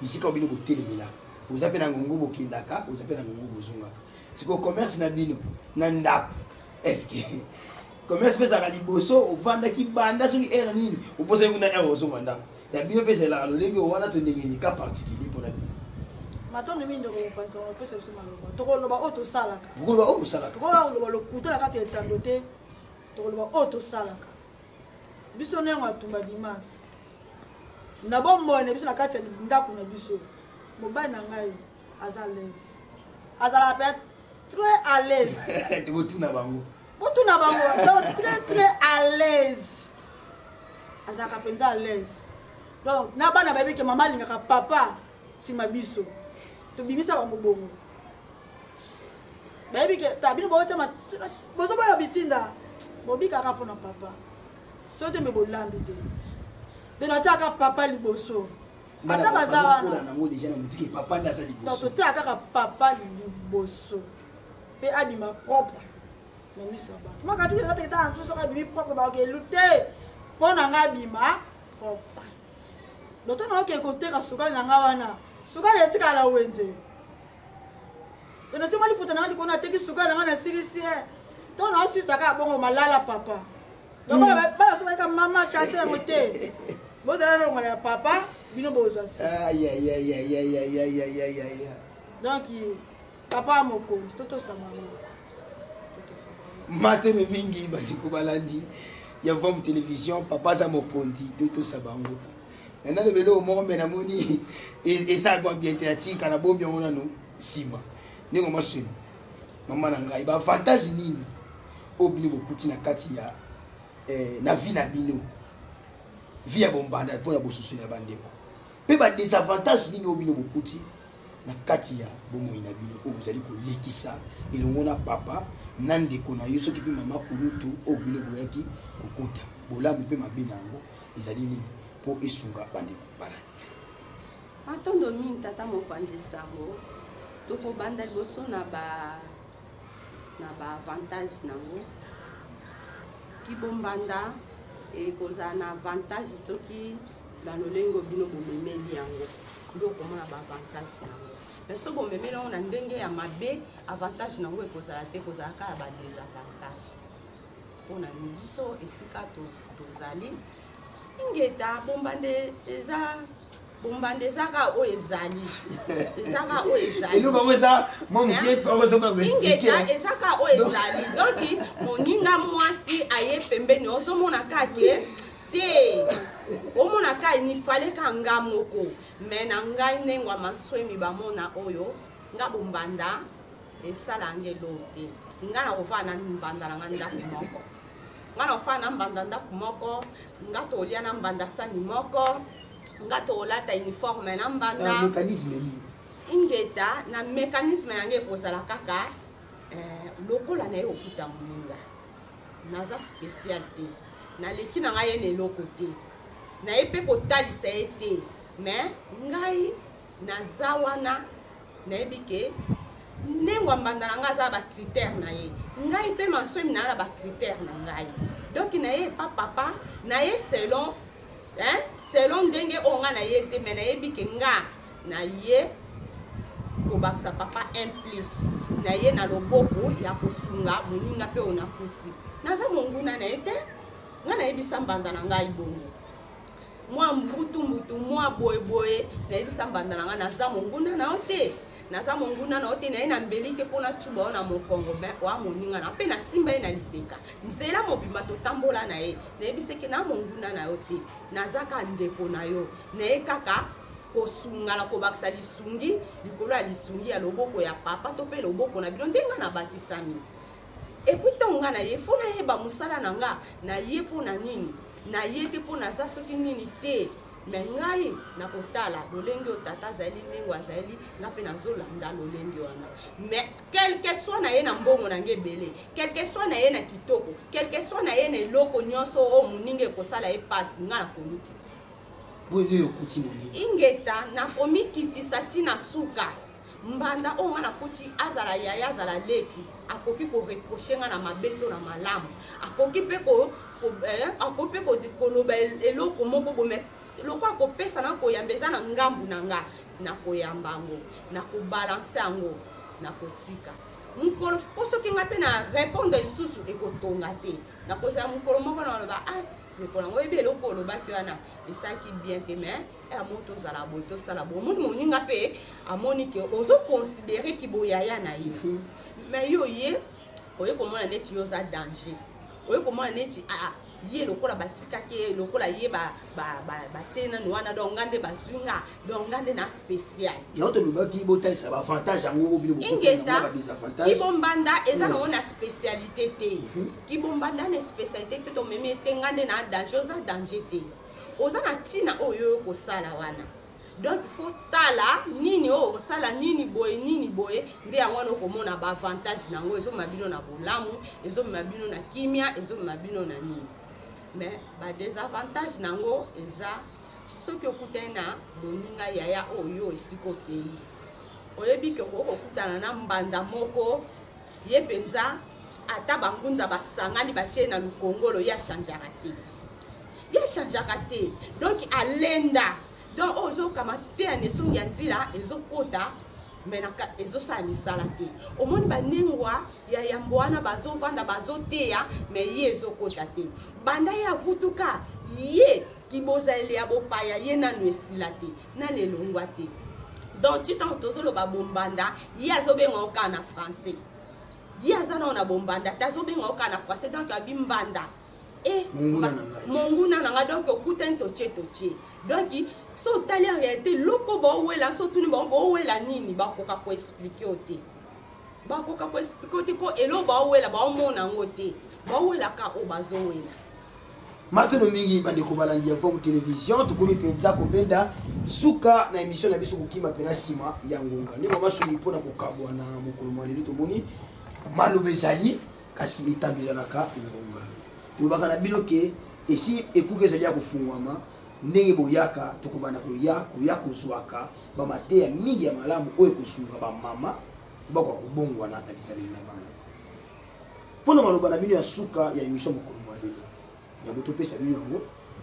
bisika oyo bino botelemelaka. Boza mpe na ngongo bokendaka, boza mpe na ngongo bozongaka. Sikoyo commerce na bino na ndako, est-ce commerce mpe ezalaka liboso? Ovandaki banda soki heure nini, obosani kuna heure ozonga ndako ya bino mpe ezalaka lolenge wana to ndenge nini, cas particulier mpona bino? Matondo mingi, ndeko mopanzi. Opesa biso maloba, tokoloba oyo tosalaka. Bokoloba oyo bosalaka. Tokoka koloba lokuta na kati ya etando te, tokoloba oyo tosalaka biso. Ndenge atumba dimanche. Na bomoi na biso na kati ya ndako na biso, mobali na ngai aza à l'aise, azalaka mpe très à l'aise. Tokotuna bango. Botuna bango. Donc très très à l'aise, azalaka mpenza à l'aise. Donc na bana bayebi ke mama alingaka papa nsima biso tobimisa bango bongo. Bayebi ke ta bino botiama bozoboya bitinda, bobikaka mpona papa so te, me bolambi te. De natiaka papa liboso ata baza wana. Nango déjà na motiki papa nde aza donc liboso. Totiaka kaka papa liboso mpe abima propre na miso ya bato. Maka tutu eza teke tala mosusu, soki abimi propre bakelu te. Mpo na ngai abima propre, loto na okee koteka sukali na ngai wana, sukali etikala na wenze. To natie mwa liputa na ngai likolo, nateki sukali na ngai, nasilisi ye to naosisa kaka bongo malala papa. Donc bana so bayeka mama chasse yango te, bozala longola ya papa, bino bozwa si. Ayayayayayayayaya. Donc papa ya mokonzi, totosa bango, totosa bango. Mateme mingi, bandeko balandi ya Vam Télévision. Papa aza mokonzi, totosa bango. Na nano beloko moko me namoni eza mwa bien te, natika na bombi yango nano nsima. Ndenge maswemi mama na ngai, baavantage nini oyo bino bokuti na kati ya na vie na bino, vie ya bombanda, mpona bosusu ya bandeko, mpe badésavantage nini oyo bino bokuti na kati ya bomoi na bino oyo bozali kolekisa elongo na papa na ndeko na yo, soki mpe mama kulutu oyo bino boyaki kokuta? Bolamu mpe mabe na yango ezali nini, mpo esunga bandeko balandi? Matondo mingi, tata mopanzi sango. Tokobanda liboso na baavantage nango. Kibombanda ekozala na avantage soki na lolenge bino bomemeli yango nde okomona baavantage nango. Mais so bomemeli yango na ndenge ya mabe, avantage nango ekozala te, ekozala kaka ya badésavantage. Mpona biso esika tozali, ingeta, bombanda eza bombanda, eza kaka oyo ezali, eza kaka oyo ezali. Eloko yango eza mwa moke. Ingeta, eza kaka oyo ezali. Donc moninga mwasi aye pembeni, ozomona kaka ke te, omona kaka nifale ka nga moko. Me na ngai ndenge ya maswemi bamona oyo nga bombanda esala yango eloko te. Nga na kovanda na mbanda na nga ndako moko, nga na kofanda na mbanda ndako moko, nga tolia na mbanda sani moko, nga tolata uniforme na mbanda. Mécanisme nini? Ingeta, na mécanisme yango ekozala kaka lokola na ye kokuta moninga. Naza spécial te, naleki na ngai ye na eloko te, naye mpe kotalisa ye te. Mais ngai naza wana, nayebi ke ndenge ya mbanda na ngai aza na bacritère na ye, ngai mpe maswemi na na bacritère na ngai. Donc na ye epa papa na ye selon, hein, selon ndenge oyo ngai na ye te. Mais nayebi ke nga na ye kobakisa papa un plus na ye na loboko ya kosunga moninga mpe oyo nakuti. Naza monguna na ye te. Ngai nayebisa mbanda na ngai bongo, mwa mbutu mbutu, mwa boyeboye. Nayebisa mbanda na ngai, naza monguna na yo te, naza monguna na yo te. Naye na mbeli te mpona tuba oyo na mokongo, me oya moninga na mpe nasimba ye na lipeka nzela mobimba totambola na ye. Nayebisaki na monguna na yo te, naza kaka ndeko na yo. Naye kaka kosunga na kobakisa lisungi likolo ya lisungi ya loboko ya papa to mpe loboko na bino ndenge nabakisami. Et puis ntango nga na ye, fo nayeba mosala na nga. Na ye mpo na nini? Na ye te mpo naza soki nini te. Me ngai nakotala lolenge oyo tata azali, ndenge azali, nga mpe nazolanda lolenge wana. Mais quelque soit na ye na mbongo na ngai ebele, quelque soit na ye na kitoko, quelque soit na ye na eloko nyonso oyo moninga ekosala ye mpasi, nga nakomikitisa. Boye nde okuti moninga. Ingeta, nakomikitisa ntina suka. Mbanda oyo nga nakuti, azala yaya, azala leki, akoki koreprocher nga na mabe to na malamu, akoki mpe akoki mpe koloba eloko moko bome lokola kopesa na koyamba. Eza na ngambu na nga, nakoyamba yango, nakobalancer yango, nakotika mokolo. Mpo soki nga mpe na répondre lisusu, ekotonga te. Nakozala mokolo moko na oloba: "Ah, ndeko nango, oyebi eloko olobaki wana esalaki bien te." Mais amo tozala boye, tosala boye. Omoni moninga mpe amoni ke ozoconsidérer kiboyaya na ye, mais yo ye oye komona neti yo oza danger. Oye komona neti aa ye lokola batikaki ye, lokola ye batie nanu wana, donc nga nde bazwi nga, donc nga nde na spécial. Yango tolobaki botalisa baavantage yango bino. Ingeta. Kibombanda eza nango na spécialité te. Kibombanda na spécialité te. Tomemi ete nga nde na danger, oza danger te, oza na ntina oyo oyo kosala wana. Donc faut tala nini oyo okosala, nini boye, nini boye. Nde yango wana okomona baavantage nango ezomema bino na bolamu, ezomema bino na kimia, ezomema bino na nini. Mais badésavantage nango eza soki okutani na moninga yaya oyo esika okei, oyebi ke okoki kokutana na mbanda moko, ye mpenza ata bangunza basangani batie na lukongolo, ye achangeaka te, ye achangeaka te. Donc alenda, donc oyo ozokama te ya nesongi ya nzila ezokota, mais ezosala misala te. Omoni banengwa ya yambo wana bazovanda, bazoteya, mais ye ezokota te. Banda ye avutuka, ye kibozaleli ya bopaya ye nanu esila te, nanu elongwa te. Donc ti ntango tozoloba bombanda, ye azobenga ngo kaka na français. Ye aza nao na bombanda te, azobenga ngo kaka na français. Donc abi mbanda e monguna na ngai. Donc okutani, totie totie. Donc so otali en réalité loko baowela, so otuni bango baowela nini, bakoka koexpliquer yo te, bakoka koexpliquer yo te, mpo eloko baowela baomona yango te, baowelaka oyo bazowela. Matono mingi, bandeko balandi ya Vom Télévision. Tokomi mpenza kobenda suka na émission na biso, kokima mpena nsima ya ngonga. Ndenge masoli mpona kokabwa na mokolo mwa lelo, tomoni maloba ezali, kasi etando ezalaka ngonga. Tolobaka na bino ke esi ekuki ezali ya kofungwama. Ndenge boyaka, tokobanda koya koya kozwaka bamateya mingi ya malamu oyo ekosunga bamama bakoka kobongwana na bizaleli na bango. Mpona maloba na bino ya suka ya émission mokolo mwa lelo, yango topesa bino yango: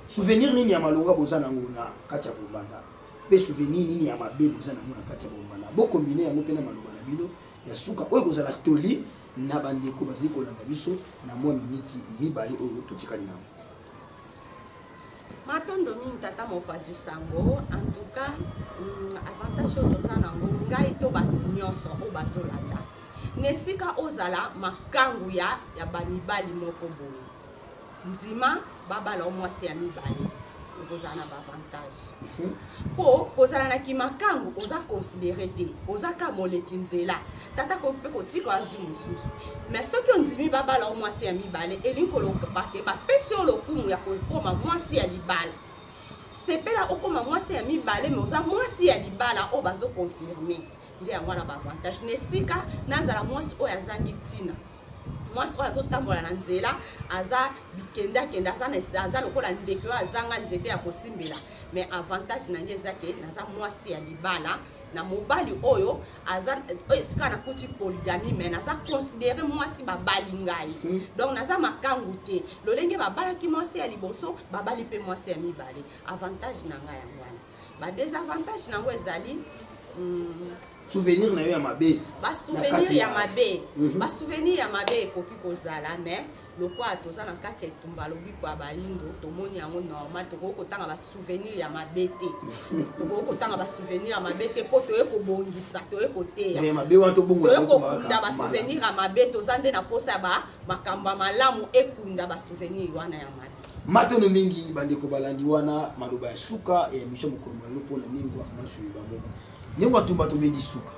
souvenir nini ya malonga boza nango na kati ya kobanda, mpe souvenir nini ya mabe boza nango na kati ya kobanda? Bokombine yango mpe na maloba na bino ya suka oyo ekozala toli na bandeko bazali kolanda biso na mwa miniti 2 oyo totikali nango. Matondo mingi, tata mopanzi sango. En tout cas, avantage oyo toza nango, ngai to bato nyonso oyo bazolanda, na esika ozala makangu ya bamibali moko boye, ndima babala o mwasi ya mibale, okozala na baavantage, mpo kozala na kimakangu oza considéré te, oza ka moleki nzela. Tata mpe kotika azwi mosusu. Mais soki ondimi babala o mwasi ya mibale, elingi koloba te bapesi yo lokumu ya kokoma mwasi ya libala. Sepela okóma mwasi ya mibale, mais oza mwasi ya libala oyo bazoconfirmer. Nde yango wana baavantage. Na esika nazala mwasi oyo azangi ntina, mwasi oyo azotambola na nzela, aza bikendakende, aza lokola ndeke oyo azanga nzete ya kosimbela, mais avantage na nge eza ke naza mwasi ya libala na mobali oyo aza oyo esika nakuti polygamie, mais naza considéré mwasi babali ngai. Donc naza makangu te. Lolenge babalaki mwasi ya liboso, babali mpe mwasi ya mibale. Avantage na ngai yango wana. Badésavantage nango ezali Souvenir na yo ya mabe. Basouvenir ya mabe, basouvenir ya mabe ekoki kozala, mais lokola toza na kati ya etumba lobiko ya bayindo, tomoni yango normal. Tokoki kotanga basouvenir ya mabe te, tokoki kotanga basouvenir ya mabe te, mpo toye kobongisa, toye koteya. Ya mabe wana tobongola. Toye kokunda basouvenir ya mabe. Toza nde na posa ya makambo ya malamu ekunda basouvenir wana ya mabe. Matono mingi, bandeko balandi. Wana maloba ya suka ya émission mokolo malelo mpona ningwa masuyi bamoma ndenge batumba. Tobendi suka,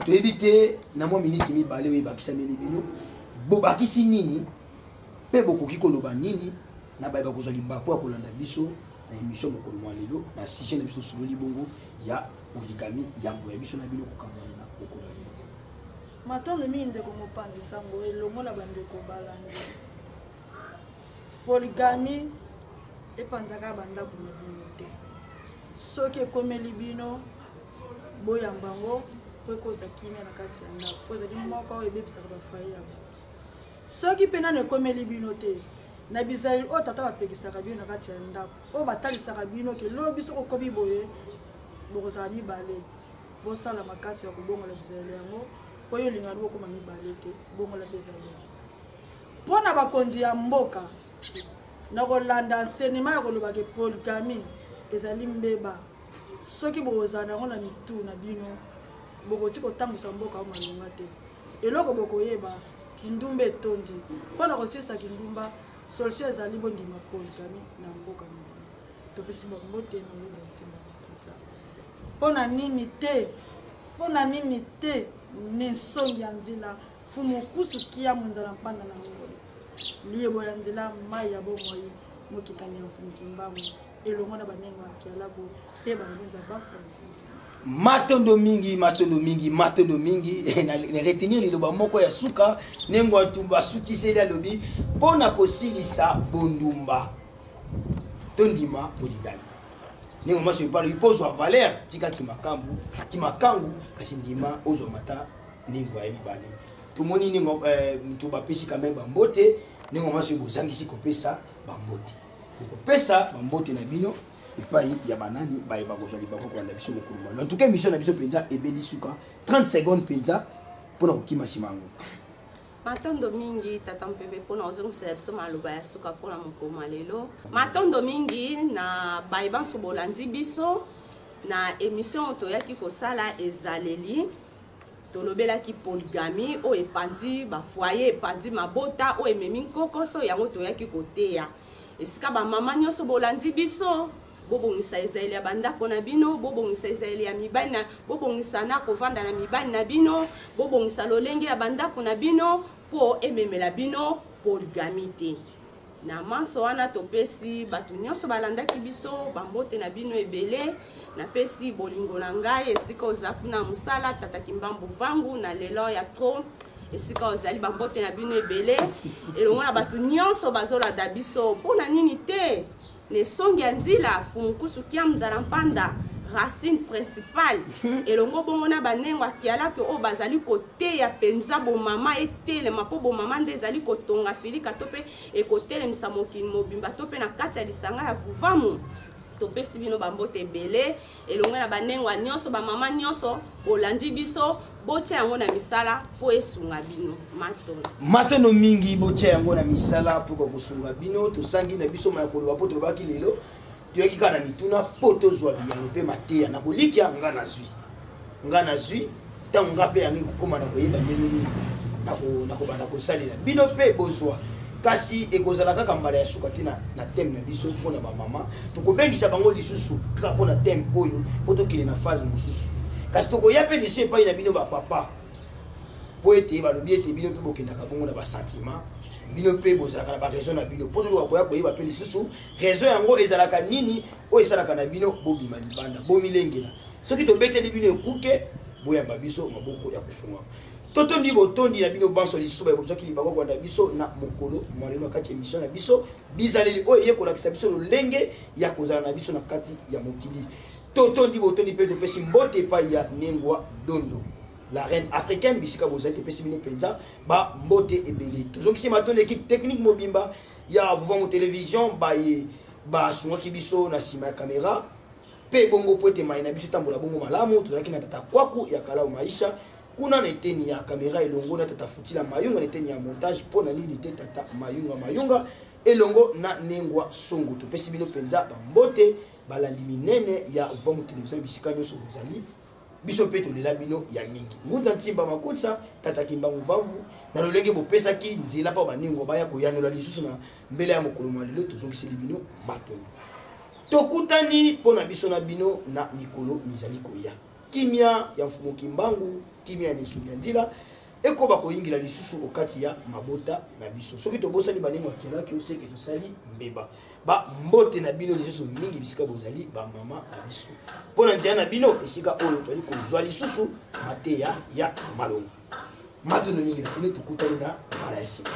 toyebi te na mwa miniti 2 oyo ebakisameli bino, bobakisi nini mpe bokoki koloba nini na baye bakozwa libaku ya kolanda biso na émission mokolo mwa lelo na sujet na biso tosololi bongo ya polygamie, yambo ya biso na bino kokambwana na mokolo ya lelo? Matondo mingi, ndeko mopanzi sango elongo na bandeko balandi. Polygamie epanzaka bandako na bino te. Soki ekomeli bino, boyamba yango mpo ekozwa kimia na kati ya ndako, po ezali moko oyo ebebisaka bafoyer ya bato. Soki mpe nano ekomeli bino te, na bizaleli oyo tata bapekisaka bino na kati ya ndako, oyo batalisaka bino ke lobi soki okomi boye bokozala mibale, bosala makasi ya kobongola bizaleli yango, mpo yo olingaka bokóma mibale te. Bongola bizaleli. Mpo na bakonzi ya mboka, na kolanda enseignement ya koloba ke polygamie ezali mbeba, soki bokozala na yango na mitu na bino, bokoki kotambwisa mboka oyo malonga te. Eloko bokoyeba. Kindumba etondi. Mpo na kosilisa kindumba, solution ezali bondima polygamie na mboka na bino. Topesi bambote na ngonga ya ntimba makuta. Mpo na nini te? Mpo na nini te? Ne nsongi ya nzila fumu kusu kia munzala mpanda na ngolo liyebo ya nzela mai ya bomoi mokitani ya mfumu kimbangu elongo na banengo ya kialaku mpe bangunza banso ya mfumu. Matondo mingi, matondo mingi, matondo mingi. Na retenir liloba moko ya suka nengo ntumba asukiseli, alobi mpo na kosilisa bondumba tondima polygamie. Ndenge mwasi oyo alobi mpo ozwa valeur, tika kimakambu kimakangu, kasi ndima ozwa mata ndenge ya mibale. Tomoni ndenge moto bapesi quand même bambote, ndenge mwasi oyo bozangisi kopesa bambote, bokopesa bambote na bino epai ya banani baye bakozwa libaku kolanda biso mokolo mwa. En tout cas, émission na biso mpenza ebeli suka, 30 secondes mpenza mpona kokima nsima yango. Matondo mingi, tata Mpebe, mpona ozongisela biso maloba ya suka mpona mokolo lelo. Matondo mingi na baye banso bolandi biso na émission oyo toyaki kosala ezaleli. Tolobelaki polygamie oyo epandi bafoyer, epandi mabota, oyo ememi nkokoso. Yango toyaki koteya esika bamama nyonso bolandi biso: bobongisa ezaleli ya bandako na bino, bobongisa ezaleli ya mibali na bobongisa na kovanda na mibali na bino, bobongisa lolenge ya bandako na bino mpo ememela bino polygamie te. Na manso wana, topesi bato nyonso balandaki biso bambote na bino ebele. Napesi bolingo na ngai esika oza kuna mosala, tata Kimbambu Vangu na lelo ya tro, esika ozali, bambote na bino ebele elongo na bato nyonso bazolanda biso. Mpona nini te nesongi ya nzila fumukusu kiam nzala mpanda racine principale elongo bongo na banengo akialaki oyo bazali koteya mpenza bomama etelema, mpo bomama nde ezali kotonga filika to mpe ekotelemisa mokili mobimba to mpe na kati ya lisanga ya Vuvamu. Topesi bino bambote ebele elongo na banengwa nyonso, bamama nyonso bolandi biso. Botia yango na misala mpo esunga bino. Matondo. Matondo mingi. Botia yango na misala mpo kosunga bino. Tosangi na biso maya koloba mpo tolobaki lelo, toyaki kaka na mituna mpo tozwa biyano mpe mateya na kolikia. Nga nazwi, nga nazwi ntango nga mpe yango ekokóma na koyeba ndenge nini nakobanda kosalela bino mpe bozwa. Kasi ekozala kaka mbala ya suka te na thème na biso mpona bamama. Tokobengisa bango lisusu kaka mpona thème oyo mpo tokende na phase mosusu. Kasi tokoya mpe lisusu epai na bino bapapa, mpo ete balobi ete bino mpe bokendaka bongo na basentiment, bino mpe bozalaka na baraison na bino, mpo toluka koya koyeba mpe lisusu raison yango ezalaka nini oyo esalaka na bino bobima libanda. Bomilengela, soki tobeteli bino ekuke, boyamba biso maboko ya kofungwama. Totondi botondi na bino banso lisusu baye bozwaki libaku kolanda biso na mokolo mwa lelo na kati ya émission na biso bizaleli oyo eye kolakisa biso lolenge ya kozala na biso na kati ya mokili. Totondi botondi mpe topesi mbote epai ya Nengwa Dondo, la reine africaine. Bisika bozali, topesi bino mpenza bambote ebele. Tozongisi matondo équipe technique mobimba ya Vuvamu Télévision, baye basungaki biso na nsima ya kamera mpe bongo po ete mai na biso etambola bongo malamu. Tozalaki na tata Kwaku ya Kalau Maisha kuna na eteni ya kamera, elongo na tata Futila Mayunga na eteni ya montage. Mpo na nini te tata Mayunga Mayunga elongo na Nengwa Songo. Topesi bino mpenza bambote, balandi minene ya Vuvamu Télévision, bisika nyonso bozali. Biso mpe tolela bino ya mingi. Ngunza Ntimba Makunsa, tata Kimbangu Vavu, na lolenge bopesaki nzela mpo baningwa baya koyanola lisusu na mbela ya mokolo mwa lelo, tozongiseli bino matondo. Tokutani mpo na biso na bino na mikolo mizali koya. Kimia ya mfumu Kimbangu, kimia ya misuni ya nzila ekoba koyingela lisusu okati ya mabota na biso. Soki tobosani banengo akelaki, oseke tosali mbeba. Bambote na bino lisusu mingi bisika bozali, bamama na biso, mpo na nzela na bino esika oyo tozali kozwa lisusu mateya ya malonga. Matondo mingi na bino, tokutani na mbala ya nsima.